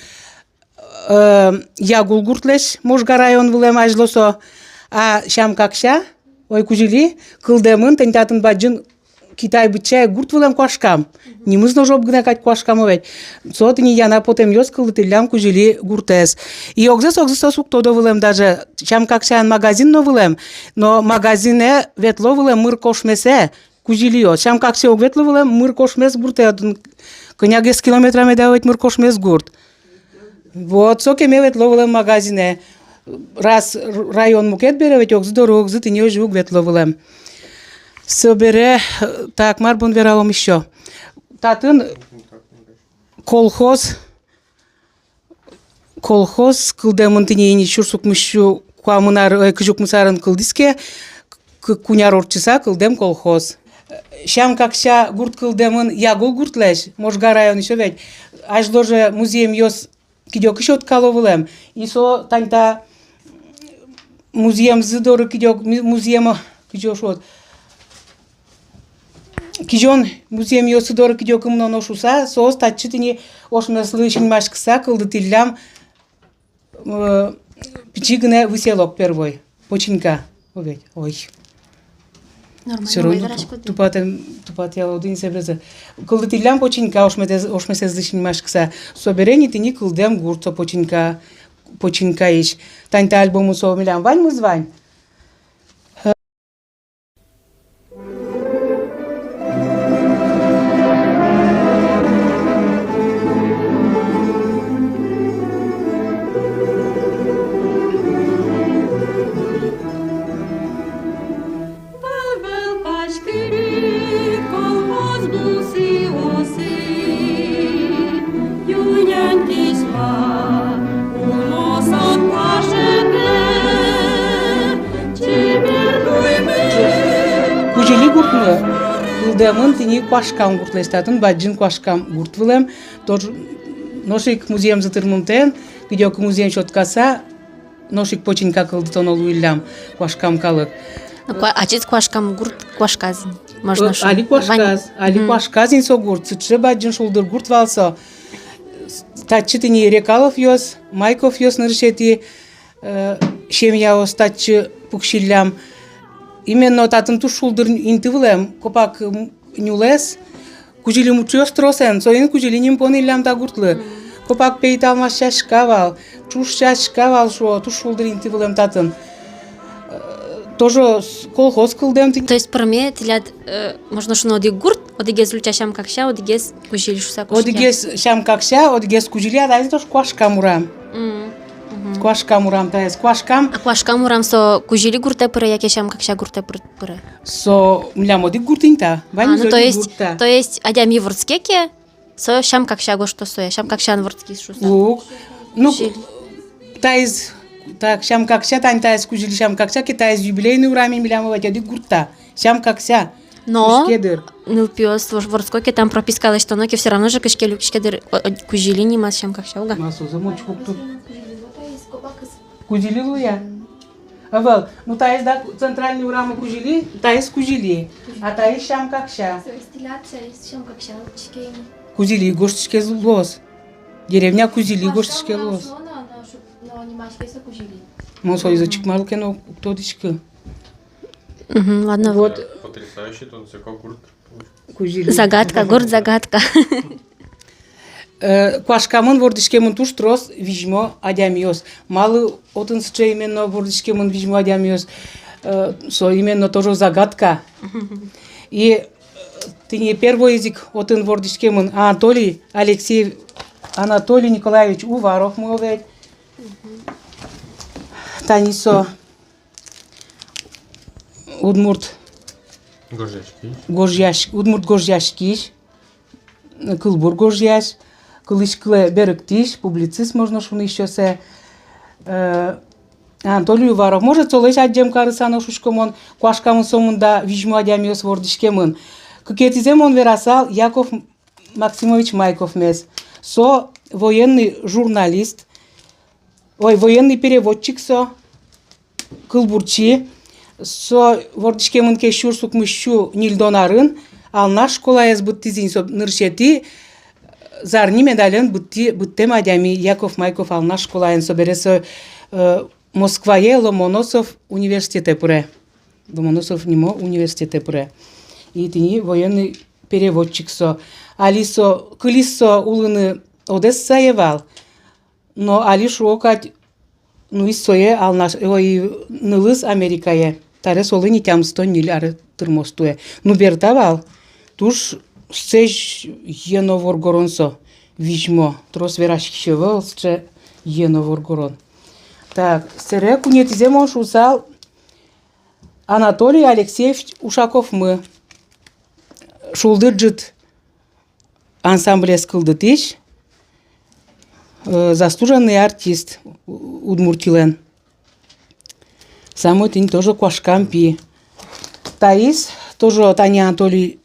э, Ягул гуртлэсь, Можга район вылэм азьло со. А Сям-Какся, ой, Кузили кылдэмын тӥни татын бадӟын Китай быдӟа гурт вылэм куашкам. Нимыз но ӝог гинэ кадь, куашкам ведь. Со тӥни яна потэмъёс кылдытӥллям Кузили гуртэз. И огзэс, огзэс соос уг тодо вылэм даже. Сям-Каксяын магазин но вылэм, но магазинэ ветло вылэм мыр кошмесэ Кузилиос. Сям-Каксяе уг ветло вылэм мыр кошмес гуртэ, отын кӧня гес километра меда ведь мыр кошмес гурт. Вот, со кеме ветло вылэм магазинэ. Раз р-, район мукет бере ведь, огзы доры, огзы тӥни озьы уг ветло вылэм. Собере, э, так, мар бон вералом ещё. Татын колхоз, колхоз кылдэмын тӥни ини сюрс укмыссю куамын ар-, э, кызь укмыс арын кылдӥз ке, к-, куинь ар ортчыса кылдэм колхоз. Сям-Какся гурт кылдэмын Ягул гуртлэсь, Можга район ещё ведь. Азьло же музъемъёс кыдёкысь откало вылэм. И со тани та музъемзы доры кыдёк, ми-, музъем, кыдёк вот. Кизён музъемъёсы доры кыдёкы мыноно шуса, соос татчы тӥни ошмеслы синмаськыса кылдытӥллям, э, пичи гинэ выселок первой. Починка. Ой, ой. Нормально. Всё равно ту-, тупатэм, тупатъяло дыр ини собере. Кылдытӥллям починка, ошмес-, ошмесэзлы синмаськыса. Собере ини тӥни кылдэм гурт со починка, починкаысь. Тани та альбомын со милям ваньмыз вань. Вӧл-вӧл паськыт колхоз бусыосын, ю-нянь кисьма улмо со куашетэ, чебер туймы. Кузили гуртмы кылдэмын тӥни куашкам гуртлэсь, татын бадӟын куашкам гурт вылэм, тож-, нош ик музъемзы тырмымтэен, кыдёкы музъем сёткаса, нош ик починка кылдытоно луиллям куашкам калык. Ну, куа-, ачиз куашкам гурт куашказ ини. Можно, э, шуо. Али куашказ, вань. Али, мгм, куашказ ини со гурт, сыӵе бадӟын шулдыр гурт вал со. С-, Татчы тӥни Рекаловъёс, Майковъёс нырысетӥ, э, семьяос татчы пуксиллям. Именно татын туж шулдыр инты вылэм, копак, м, нюлэс, кузили мучыос тросэн, соин Кузили ним понӥллям та гуртлы. Копак пейталмас сяська вал, ӵуж сяська вал, шуо, туж шулдыр инты вылэм татын. Э, тоже с-, колхоз кылдэм тӥни. То есть пӧрме тӥляд, э, можно шуыны, одӥг гурт, одӥгез ульча Сям-Какся, одӥгез Кузили шуса кошке. Одӥгез Сям-Какся, одӥгез Кузили, а таиз тоже Куашкам урам. Мгм. Куашкам урам таиз, Куашкам. А Куашкам урам со Кузили гуртэ пыре яке Сям-Какся гуртэ пыр-, пыре? Со милям одӥг гурт ини та, ваньмыз одӥг гурт та. А, ну, то есть, то есть адями вордске ке, со Сям-Какся гожто сое, Сям-Каксяын вордскиз шуса. Уг. Ну, Кузили. Таиз, так, Сям-Какся, тани таиз Кузили, Сям-Какся ке, таиз Юбилейный урам ини милям, ведь одӥг гурт та. Сям-Какся. Но кышке дыр. Нылпиос вор-, вордско ке, там прописка лэсьтоно ке, всё равно же кышке лю-, кышке дыр, о, о, Кузили нимаз Сям-Какся, уг-а? Ма со зэмос чукто. Кузили луэ. Ӧвӧл, ну таиз, да, центральный урамы Кузили, таиз Кузили, а таиз Сям-Какся. Кузили гожтӥське луоз. Деревня Кузили гожтӥське луоз. Мон соизэ чик малы ке но уг тодӥськы. Мгм, ладно. Вот. Потрясающий тунсыко гурт. Кузили. Загадка, гурт загадка. Э, Куашкамын вордӥськемын туж трос визьмо адямиос. Малы отын сыӵе именно вордӥськемын визьмо адямиос, э, со именно тоже загадка. И, э, тӥни первойзэ ик отын вордӥськемын Анатолий Алексеев, Анатолий Николаевич Уваровмы ведь. Тани со удмурт гожъяськись. Гожъясь-, удмурт гожъяськись, кылбур гожъясь, кылысь кылэ берыктӥсь, публицист, можно шуыны ещё сое, э, Анатолий Уваров. Может, солэсь адӟем карыса но, шуисько мон, Куашкамын сомында визьмо адямиос вордӥськемын. Кыкетӥзэ мон верасал Яков Максимович Майковмес. Со военный журналист, ой, военный переводчик со, кылбурчи. Со вордӥськемын ке сюрс укмыссю ньыльдон арын, Алнаш школаез быдтӥз ини со нырысетӥ, зарни медален быдтӥ-, быдтэм адями Яков Майков Алнаш школаен. Собере со, э, Москвае Ломоносов университетэ пыре. Ломоносов нимо университетэ пыре. И тӥни военный переводчик со. Али со, кылиз со улыны Одессае вал. Но али шуо кадь, нуиз сое Алнаш, ой, нылыз Америкае. Таре солы ни тямыстон ньыль ар тырмоз туэ. Ну, берта вал, туж сэзь ено воргорон со, визьмо, трос вераськись ӧвӧл, сыӵе ено воргорон. Так, собере куинетӥзэ мон шуысал Анатолий Алексеевич Ушаковмы, «Шулдыр ӝыт» ансамблез кылдытӥсь, э, заслуженный артист У-, Удмуртилэн. Самой тӥни тоже Куашкам пи. Таиз тоже тани Анатолий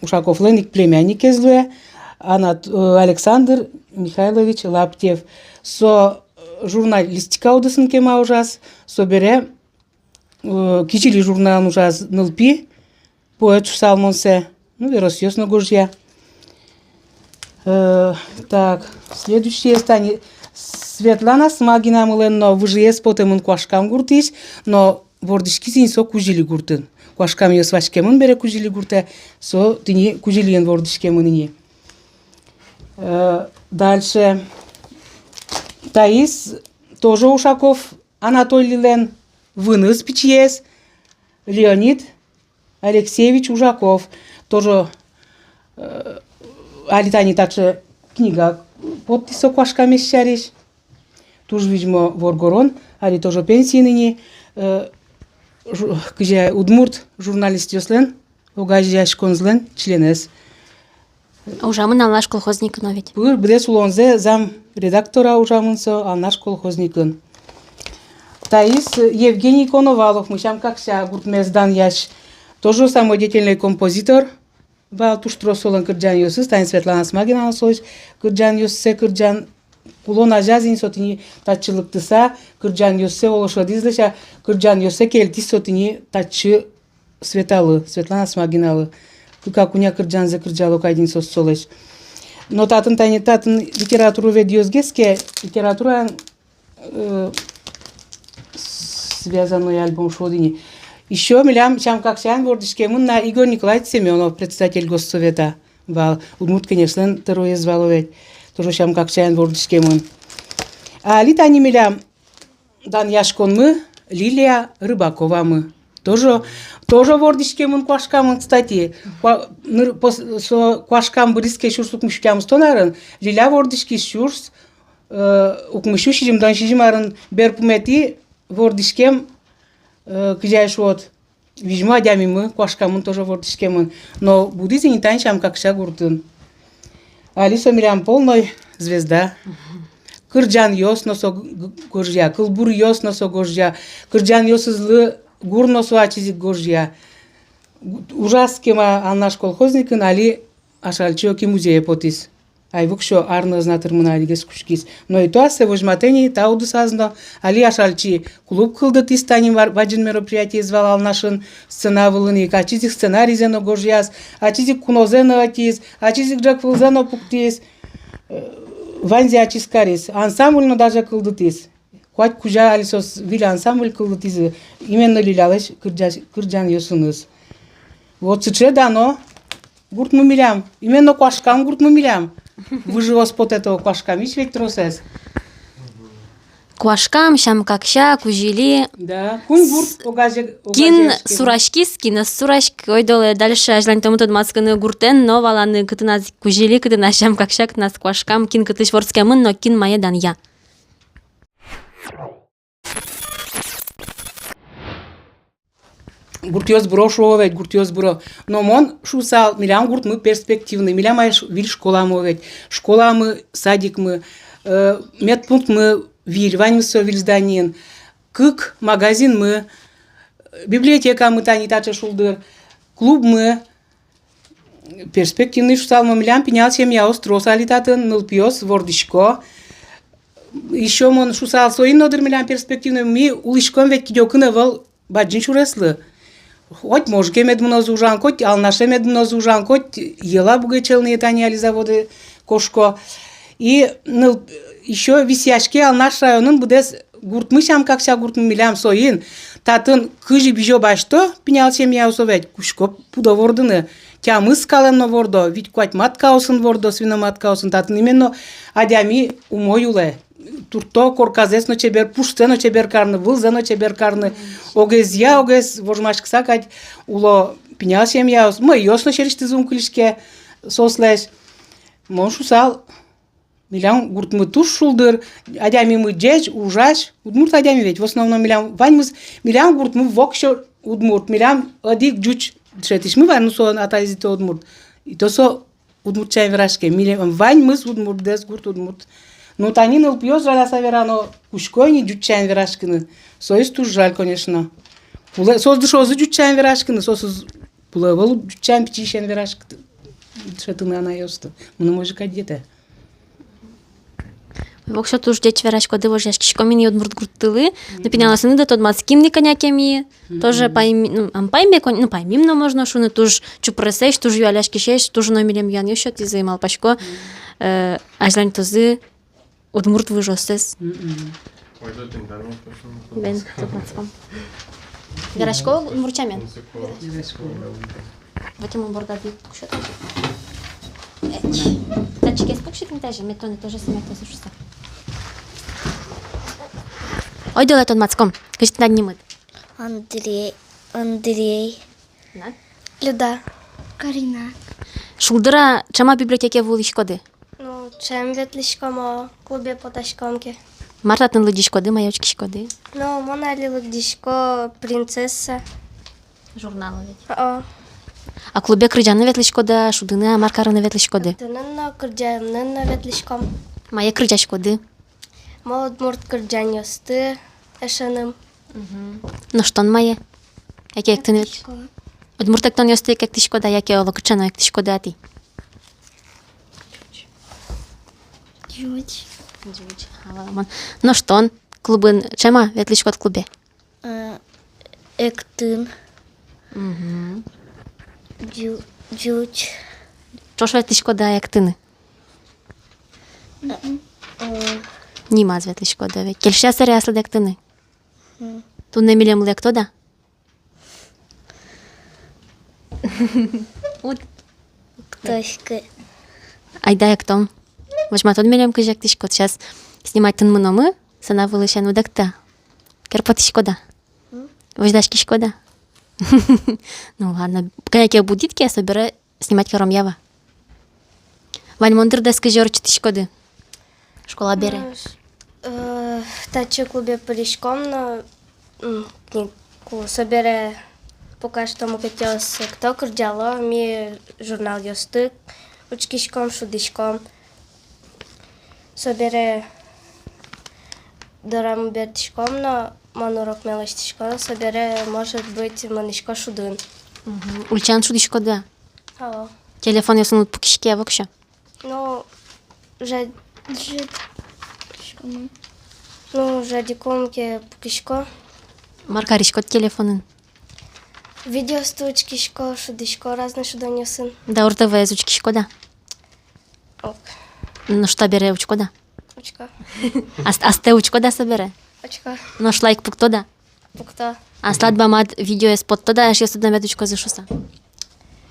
Ушаковлэн ик племянникез луэ, Анат-, э, Александр Михайлович Лаптев. Со, э, журналистика удысын кема ужаз, собере, э, «Кизили» журналын ужаз нылпи, поэт шуысал мон сое, ну, веросъёс но гожъя. Э, так, следующий тани Светлана Смагинамылэн но выжыез потэмын Куашкам гуртысь, но вордӥськиз ини со Кузили гуртын. Куашкамъёс васькемын бере Кузили гуртэ, со тӥни Кузилиын вордӥськемын ини. Э, дальше. Таиз тоже Ушаков Анатолийлэн выныз, пичиез, Леонид Алексеевич Ужаков. Тоже, э, али тани таӵе книга поттӥз со Куашкамез сярысь. Туж визьмо воргорон, али тоже пенсиын ини, э, жу-, кызьы, удмурт журналистъёслэн огазеяськонзылэн членэз. Ужамын Алнаш колхозникын но ведь. Пыр быдэс улонзэ замредактора ужамын со Алнаш колхозникын. Таиз Евгений Коновалов, Сям-Какся гуртмес данъясь, тоже самодеятельный композитор. Вал туж трос солэн кырӟанъёсыз, тани Светлана Смагина но солэсь кырӟанъёссэ кырӟан. Улон азяз ини со тӥни татчы лыктыса, кырӟанъёссэ оло шӧдӥз, лэся, кырӟанъёссэ кельтӥз со тӥни татчы Светалы, Светлана Смагиналы. Кык-а, куинь-а кырӟанзэ кырӟало кадь ини соос солэсь. Но татын, тани, татын литературоведъёс гес ке, литератураен, э, связанной альбом шуод ини. Ещё милям сям-каксяен вордӥськемын на Игорь Николаевич Семёнов, председатель Госсовета вал, Удмурт Кенешлэн тӧроез вал ведь, тоже сям-каксяен вордӥськемын. А али тани милям данъяськонмы Лилия Рыбаковамы. Тоже, тоже вордӥськемын куашкамын, кстати. Куа-, ныр-, пос-, со куашкам быриз ке сюрс укмыссю тямыстон арын, Лиля вордӥськиз сюрс, э, укмыссю сизьымдон сизьым арын. Берпуметӥ вордӥськем, э, кызьы ай шуод, визьмо адямимы куашкамын тоже вордӥськемын. Но будӥз ини тань сям-какся гуртын. Али со милям полной звезда. Кырӟанъёс но со г-, г-, гожъя, кылбуръёс но со гожъя, кырӟанъёсызлы гур но со ачиз ик гожъя. Ужаз кема Алнаш колхозникын, али Ашальчи Оки музее потӥз. Ай воксё ар но ӧз на тырмы на, алигес кутскиз. Но и то ассэ возьматэ ни та удысаз но. Али Ашальчи клуб кылдытӥз, тани бар-, бадӟым мероприятиез вал Алнашын, сцена вылын ик, ачиз ик сценаризэ но гожъяз, ачиз ик кунозэ но ӧтиз, ачиз ик ӝӧк вылзэ но пуктӥз. Э, ваньзэ ачиз кариз, ансамбль но даже кылдытӥз. Куать кузя али соос выль ансамбль кылдытӥзы, именно Лилялэсь кырӟа-, кырӟанъёсыныз. Вот сыӵе дано гуртмы милям, именно куашкам гуртмы милям. Выжыос потэ то куашкамысь ведь тросэз. Куашкам, сям-какся, кузили. Да, куньгурт огазе-, кин огазе эшкем. Сураськиз, кин ӧз сураськы, ойдолэ дальше азьланьтомы тодматскыны гуртэн но валаны, кытыназ кузили, кытыназ сям-какся, кытыназ куашкам, кин кытысь вордскемын но кин мае данъя. Гуртъёс быро шуо ведь, гуртъёс быро. Но мон шуысал, милям гуртмы перспективный, милям ай ш-, виль школамы ведь, школамы, садикмы, э, медпунктмы виль, ваньмыз со виль зданиын, кык магазинмы, библиотекамы тани таӵе шулдыр, клубмы, перспективный шуысал. Мон, милям пинал семьяос трос али татын, нылпиос вордӥсько. Ещё мон шуысал, соин но дыр милям перспективный, ми улӥськом ведь кыдёкын ӧвӧл бадӟым сюреслы. Коть Можге мед мынозы ужан, коть Алнаше мед мынозы ужан, коть Елабуге, Челнае, тани али заводы кошко. И ныл-, ещё висъяське Алнаш районын быдэс гуртмы, сям-какся гуртмы милям, соин татын кызьы бызё-басьто пинал семьяос, ведь кутско пудо вордыны. Тямыс скалэн но вордо, вить-куать маткаосын вордо, свиноматкаосын. Татын именно адями умой улэ. Туртто корказэс но чебер, пушсэ но чебер карны, вылзэ но чебер карны. Огезъя, огез вожмаськыса кадь уло пинал семьяос. Мӧйыос но сярысьтызы ум кылиське соослэсь. Мон шуысал, милям гуртмы туж шулдыр, адямимы ӟеч, ужась, удмурт адями ведь, в основном милям ваньмыз, милям гуртмы воксё удмурт, милям одӥг ӟуч дышетӥсьмы вань, ну, со атаез ик то удмурт, и то со удмурт сямен вераське, милям ваньмыз удмурт, быдэс гурт удмурт. Ну, тани нылпиос жаляса верано, кутско ини ӟуч сямен вераськыны. Соиз туж жаль, конечно. Кулэ, соос дышозы ӟуч сямен вераськыны, соосыз кулэ ӧвӧл ӟуч сямен, пичи сямен вераськыны. Дышетыны анайёсты. Мыным озьы кадь йӧтэ. Воксё туж ӟеч вераськоды, вожъяськиськом ини удмурт гурттылы. Ну, пиналъёсыны да тодматским ни кӧня ке ми. Тоже пайми-, ну, ам пайме кон-, ну, паймим но, можно шуыны, туж чупресэсь, туж юаляськисесь, туж но милем юанъёс сётӥзы, малпасько, э, азьланьтозы удмурт выжыоссэс. Бен, тодматском. Верасько удмурт сямен? Верасько. Ватемон бордады пуксё. Эч. Татчыгес пуксё тӥни тазьы, мед тонэ тоже сыматозы шуса. Ойдолэ тодматском. Кызьы тынад нимыд? Андрей. Андрей. Тынад? Люда. Карина. Шулдыр-а, ӵем-а библиотекае вуылӥськоды? Ну, ӵем ветлӥськом, о, клубе потаськом ке. Мар татын лыдӟиськоды, мае учкиськоды? Ну, мон али лыдӟисько «Принцесса». Журнал ведь. О. А клубе кырӟаны ветлӥськоды-а, шудыны-а, мар карыны ветлӥськоды? Шудыны но, кырӟаны но ветлӥськом. Мае кырӟаськоды? Мон удмурт кырӟанъёсты эшеным. Мгм. Нош тон мае? Яке эктыны вет-, эктӥсько. Удмурт эктонъёсты ик эктӥськод-а, яке оло кыӵе но эктӥськод-а тӥ? Ӟуч. Ӟуч. А, валамон. Нош тон клубын ӵем-а ветлӥськод клубе? Э, эктыны. Мгм. Ӟу-, ӟуч. Ӵош ветлӥськод-а эктыны? Э, э. Нимаз ветлӥськоды ведь. Кельше-а собере аслыд эктыны? М. Туннэ милемлы эктод-а? Уд. Эктӥсько. Айда эктом. Возьматод милем, кызьы эктӥськод. Сейчас снимать тын мыномы, сцена вылысен уд экты-а. Кер потӥськод-а? М? Возьдаськиськод-а? Ну ладно. Кӧня ке будӥд ке, собере снимать каром, ява. Ваньмон дырдэс кызьы ортчытӥськоды школа бере? Э, татчы клубе пыриськом но, м, книга, собере пока что мукетъёс экто, кырӟало, ми журналъёсты учкиськом, шудӥськом. Собере дорамы бертӥськом но, мон урокме лэсьтӥсько, собере, может быть, мынӥсько шудыны. Мгм. Ульчаын шудӥськоды-а? Ало. Телефонъёсын уд пукиське-а воксё? Ну, жад-, жад-, ну, жадику ке пукисько. Мар кариськод телефонын? Видеосты учкисько, шудӥсько разной шудонъёсын. Даур ТВ-ез учкиськод-а? Ок. Нош та бере учкод-а? Учко. Ас-, астэ учкод-а собере? Учко. Нош лайк пуктод-а? Пукто. Аслад бамад видеоез поттод-а, эшъёсыд но мед учкозы шуыса?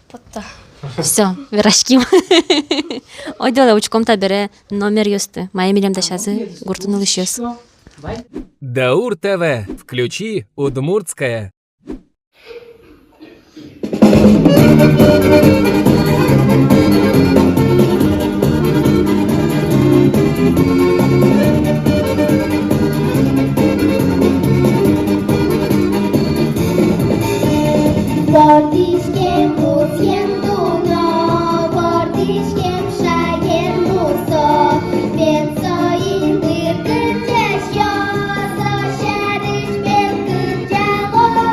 Потто. Всё, вераським. Ойдолэ, учком та бере номеръёсты, мае милем дасязы гуртын улӥсьёс. Даур ТВ, включи удмуртское. Вордӥськем музъем дуно, вордӥськем шаер мусо, бен соин дыр кырӟасьёс, со сярысь бен кырӟало.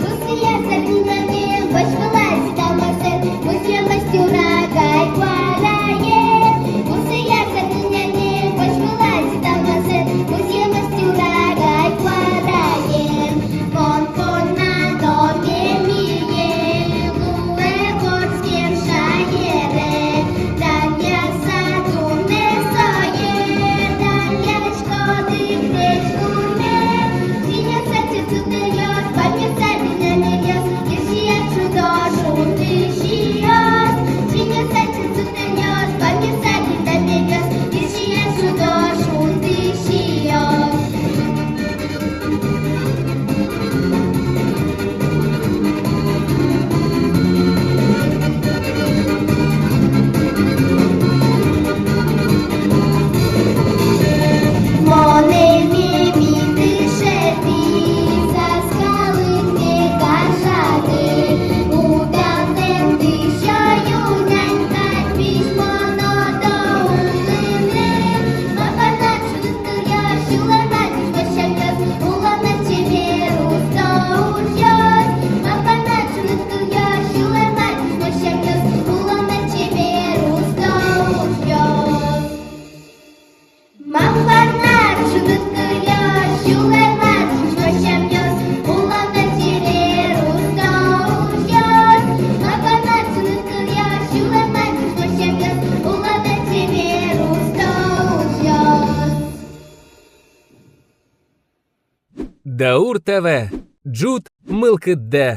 Бусыя сэрен ини, вӧсь вылазь тамасэн, музъем мастера гай куараен. Бусыя сэрен ини, вӧсь вылазь тамасэн, музъем мастера гай куараен. Мон понна но мемие луэ вордскем шаере, данъяса туннэ сое, данъяськоды весь гурме. Сӥньыса сӥзьыл тэльёс, бамъёса бинемельёс, йырсиос шудо шунды сиёс. Сӥньыса сӥзьыл тэльёс, бамъёса бинемельёс, йырсиос шудо шунды сиёс. Монэ меми дышетӥз, ас калыкме гажады, удалтэм дӥсё ю-нянь кадь письмоно до улыны. Ма понна ӝыны кылъёс, сюлэм адӟись, вӧсь сямъёс, улонэ чебер усто ужъёс. Ма понна ӝыны кылъёс, сюлэм адӟись, вӧсь сямъёс, улонэ чебер усто ужъёс. Ма понна ӝыны кылъёс, сюлэм адӟись, вӧсь сямъёс, улонэ чебер усто ужъёс. Ма понна ӝыны кылъёс, сюлэм адӟись, вӧсь сямъёс, улонэ чебер усто ужъёс. Даур ТВ. Ӝут мылкыддэ.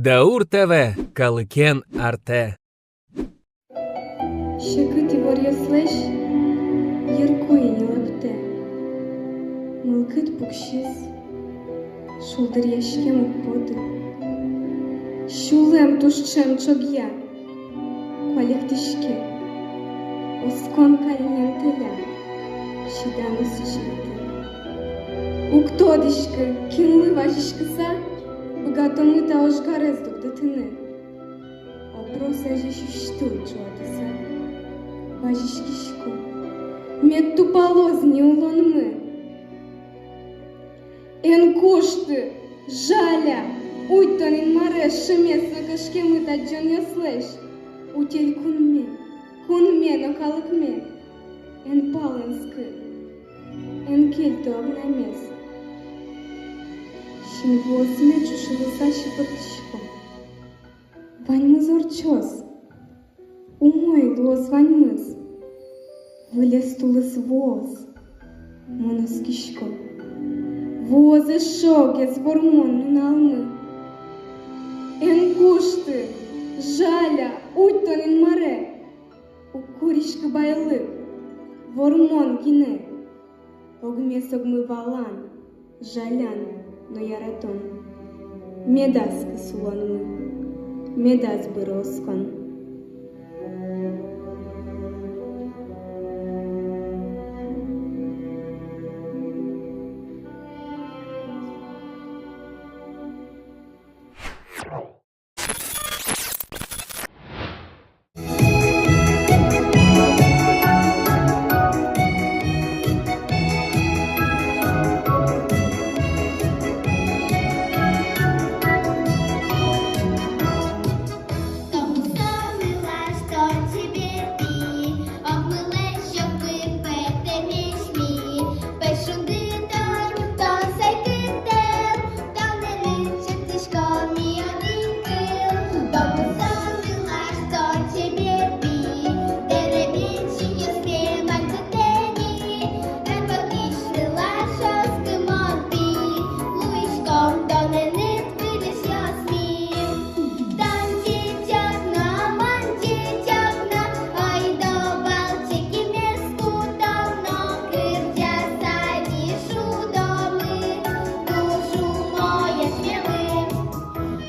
Даур ТВ, калыкен артэ. Секыт иворъёслэсь йырко ини лэптэ. Мылкыд пуксиз, шулдыръяськем уг поты. Сюлэм туж ӵем ӵогъя, куалектӥське. Оскон каллен тӥляд, чиданъёс чигты. Уг тодӥськы, кинлы вазиськыса быгатомы та ожгарез дугдытыны. Образ азьысь усьтыл ӵуатыса, вазиськисько, мед тупалоз ни улонмы. Эн кушты, жаля, уйт тон, Инмаре, шимес но кышкемыт адӟонъёслэсь. Утяль кунме, кунме но калыкме. Эн палэнскы, эн кельты огнамес. Синвуосме ӵушылыса сипыртӥсько. Ваньмыз ортчоз, умой луоз ваньмыз. Вылез тулыс вуоз, мон оскисько. Вуоз эшшо огез вормон нуналмы. Эн кушты, жаля, уйт тон, Инмаре. Уг куриськы байлык, вормон гинэ. Огмес огмы валан, жалян но яратон. Медаз кыс улонмы, медаз быры оскон.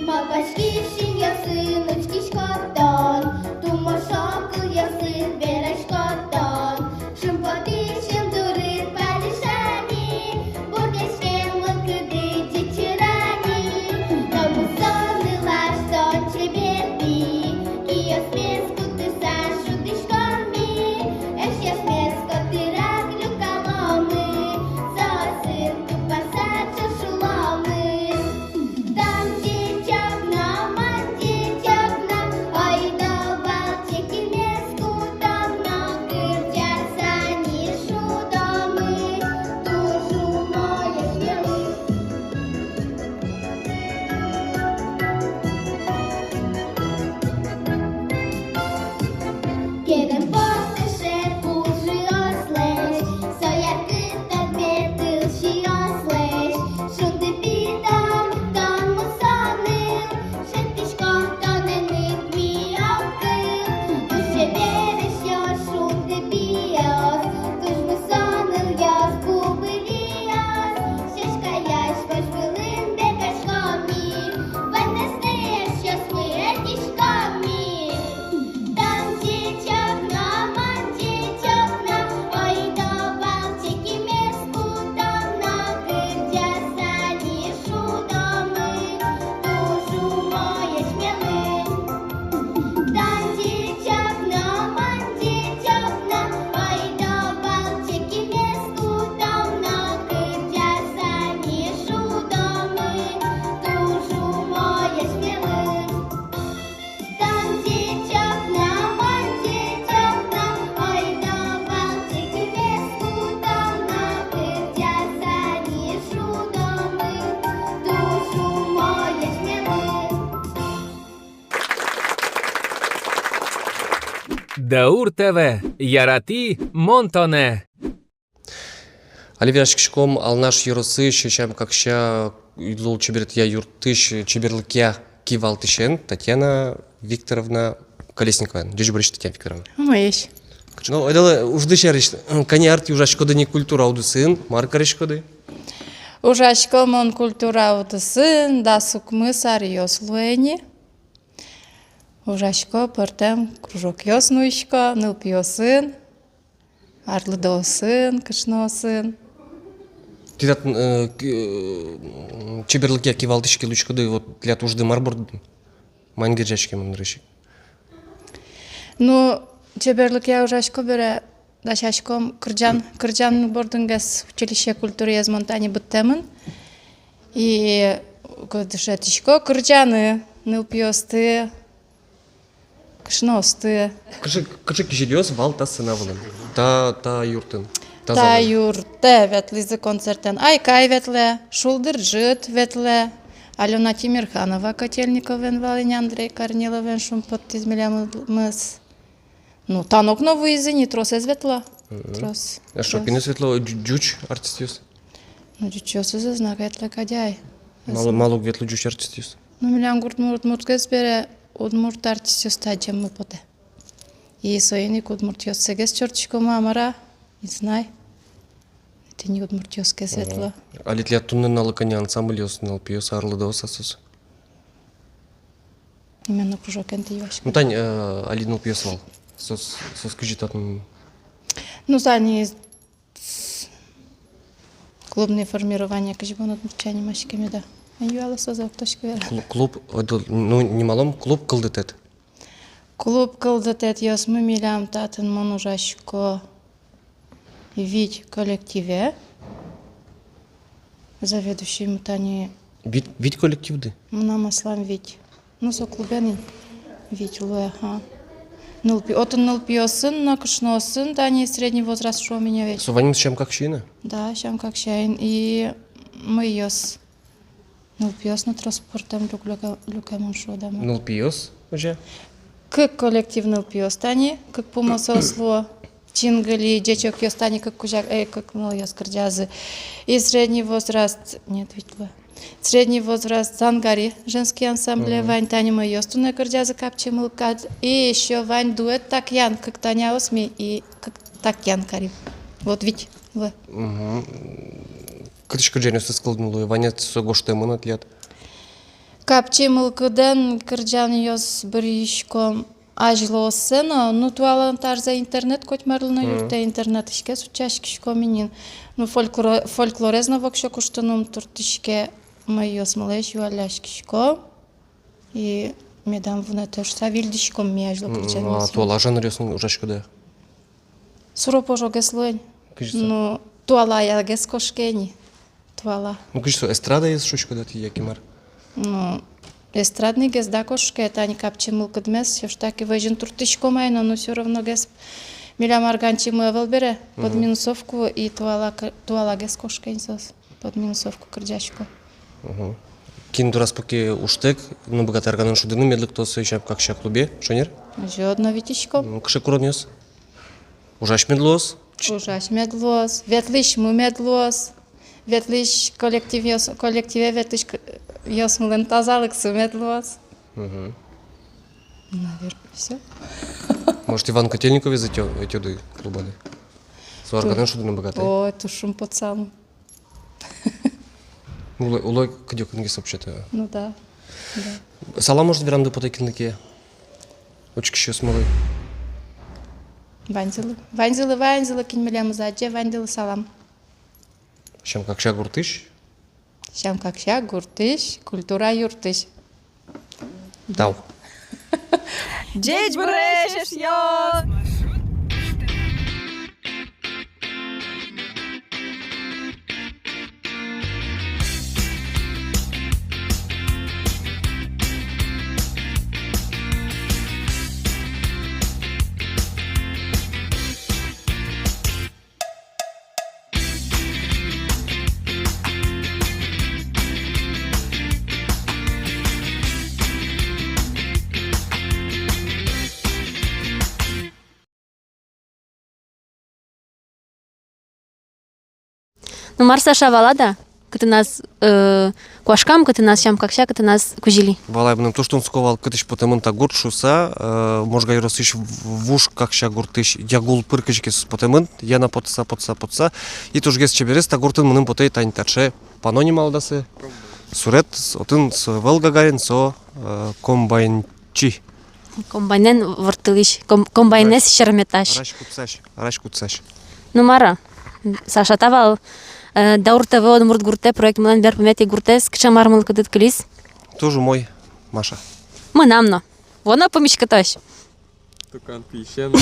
Малпаськись синъёсын учкиськод тон, тумошо кылъёсын вераськод тон. Шумпотӥсь син дурын палыша ни, бурдъяськем мылкыды ӟечыра ни. Томысон нылаш тон чебер ни, киосмес кутыса шудӥськом ни. Эшъёсмес котырак люкаломы, соосын тупаса ӵош уломы. Тон ӟеч огнам, мон ӟеч огнам, ойдо вал чекимес кутом но, кырӟаса ни шудомы, туж умой асьмелы. Керем пот эше пужыослэсь, со яркыт тодме тыл сиослэсь. Шунды пи тон, тон мусо ныл, шедьтӥськом тонэн ик ми огкыл. Туж чебер эшъёс шунды пиос, туж мусо нылъёс, кубылиос. Сяськаясь вож вылын бегаськом ми, ваньмес ни эшъёсмы ӧтиськом ми. Тон ӟеч огнам, мон ӟеч огнам, ойдо вал чекимес кутом но, кырӟаса ни шудомы, туж умой асьмелы. Тон ӟеч огнам, мон ӟеч огнам, ойдо вал чекимес кутом но, кырӟаса ни шудомы, туж умой асьмелы. Тон ӟеч огнам, мон ӟеч огнам, ойдо вал чекимес кутом но, кырӟаса ни шудомы, туж умой асьмелы. Даур ТВ, яратӥ мон тонэ. Али вераськиськом Алнаш ёросысь Сям-Какся лулчеберетъя юртысь чеберлыкъя. кивалтӥсен Татьяна Викторовна Колесниковаен. Ӟечбуресь, Татьяна Викторовна. Умоесь. Ну, ойдолэ ужды сярысь, кӧня ар тӥ ужаськоды ни культура удысын, мар кариськоды? Ужасько мон культура удысын дас укмыс аръёс луэ ни. Ужасько, пӧртэм кружокъёс нуисько, нылпиосын, арлыдоосын, кышноосын. Тӥ татын, э, к-, э, чеберлыкъя кивалтӥсь ке луиськоды, вот тӥляд ужды мар бордын? Маин герӟаськемын нырысь ик? Ну, чеберлыкъя ужасько бере, дасяськом кырӟан, кырӟан бордын гес училище культурыез мон тани быдтэмын. И дышетӥсько кырӟаны нылпиосты, кышноосты. Кыӵе, кыӵе кизилиос вал та сцена вылын, та, та юртын? Та залын. Та юртэ ветлӥзы концертэн Айкай ветлэ, Шулдыр ӝыт ветлэ, Алёна Тимирханова Котельниковаен вал ини, Андрей Корниловен шумпоттӥз милемыз. Ну, та нокно вуизы ни, тросэз ветло. Мгм. Трос. А трос. Шопинэз ветло, ӟу-, ӟуч артистъёс? Ну, ӟучъёсыз ӧз на ветлэ кадь ай. Малы, малы уг ветло ӟуч артистъёс? Ну, милям гуртмы удмуртгес бере, удмурт артистъёсты адӟеммы потэ. И соин ик удмуртъёссэ гес ортчиськом-а, мар-а, не знай. Тӥни удмуртъёс гес ветло. Ага. Али тӥляд туннэ нуналлы кӧня ансамбльёс, нылпиос, арлыдоос-а соос? Именно кружокен тӥ юаськоды. Ну, тани, э, али нылпиос вал. Соос, соос кызьы татын? Ну, тани клубный формирование кызьы бон удмуртча нимаське меда? Эн юалэ, сое уг тодӥськы вера. Клу-, клуб, ойдо, ну, нималом клуб «Кылдытэт». Клуб «Кылдытэтъёсмы» милям татын, мон ужасько вить коллективе. Заведующиймы тани. Вить, вить коллективды? Мынам аслам вить. Ну, со клубе ни вить луэ, ага. Нылпи-, отын нылпиосын но, кышноосын, тани средний возраст шуом ини ведь. Со ваньмыз сям кык сямен-а? Да, сям кык сямен. И мӧйыос. Нылпиос но трос пӧртэм люк-, люка-, люкамын шуод-а, мар-а. Нылпиос уже? Кык коллектив нылпиос тани, кык пумо соос луо. Чингыли, ӟечокъёс тани кык кузя-, э, кык нылъёс кырӟазы. И средний возраст, нет, вить луэ. Средний возраст «Зангари» женский ансамбле вань, тани мӧйыос туннэ кырӟазы «Капчи мылкыд». И ещё вань дуэт «Такьян», кык Таняос ми и кык Такьян карим. Вот вить луэ. Мгм. Кытысь кырӟанъёсыз кылдыны луэ, вань-а со гожтэмын-а тӥляд? «Капчи мылкыдэн» кырӟанъёс бырйиськом азьлооссэ но, ну, туала тарзэ интернет котьмарлы но юрттэ, интернетысь ке утчаськиськом ини. Ну, фольклоре-, фольклорез но воксё куштыны ум туртӥське, мӧйыосмылэсь юалляськиськом. И медам вунэтэ шуса выльдӥськом ми азьло кырӟанъёсын. А туала жанръёсын ужаськоды-а? Суро-пожогес луэ ини. Кызьы со? Ну, туалаягес кошке ини. Туала. Ну, кызьы со, эстрадаез шуиськоды-а тӥ, яке мар? Ну, эстрадныйгес, да, кошке, тани «Капчи мылкыдмес» всё ж таки возьыны туртӥськом ай но, но всё равно гес милям арганчимы ӧвӧл бере, под минусовку и туала к-, туалагес кошке ини соос. Под минусовку кырӟасько. Мгм. Кин дораз поке ужтэк, но быгатэ арганэн шудыны, мед лыктоз «Сям-капчи» клубе, шонер? Озьы, одно витиськом. Ну, кыӵе куронъёс? Ужась мед луоз? Ужась мед луоз, ветлӥсьмы мед луоз, ветлӥсь коллективъёс, коллективе ветлӥсь к-, -ёсмылэн тазалыксы мед луоз. Мгм. Наверное, всё. Может, Иван Котельниковез ӧтё-, ӧтёды клубады? Со арганэн шудыны быгатэ. О, туж шумпотсал. Улэ, улэ кыдёкынгес вообще-то. Ну да, да. Салам, может, верамды потэ кинлы ке учкисьёсмылы? Ваньзылы, ваньзылы, ваньзылы, кин милемыз адӟе, ваньзылы салам. Сям-капчи гуртысь. Сям-капчи гуртысь, культура юртысь. Тау. Ӟечбуресь, эшъёс! Ну мар, Саша, валад-а, кытыназ, э, куашкам, кытыназ сям-какся, кытыназ кузили. Валай, мыным туж тунсыко вал, кытысь потэмын та гурт шуыса, э, Можга ёросысь В-, Вуж Какся гуртысь, Ягулпыр кызьы ке соос потэмын, яна потыса, потыса, потыса. И тужгес чеберез та гуртын мыным потэ тани таӵе пано, нималдасы сурет, с-, отын со ӧвӧл Гагарин, со, э, комбайн чи. Комбайнэн ворттылӥсь, ком-, комбайнэз сьӧрметась. Арась кутсась, арась кутсась. Ну, мар-а, Саша, та вал, э, Даур ТВ «Удмурт гуртэ» проектмылэн берпуметӥ гуртэз. Кыӵе мар мылкыдыд кылиз? Туж умой, Маша. Мынам но. Вуоно пумиськытозь. Тукан пиысен,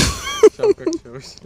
сям-какся чарысь.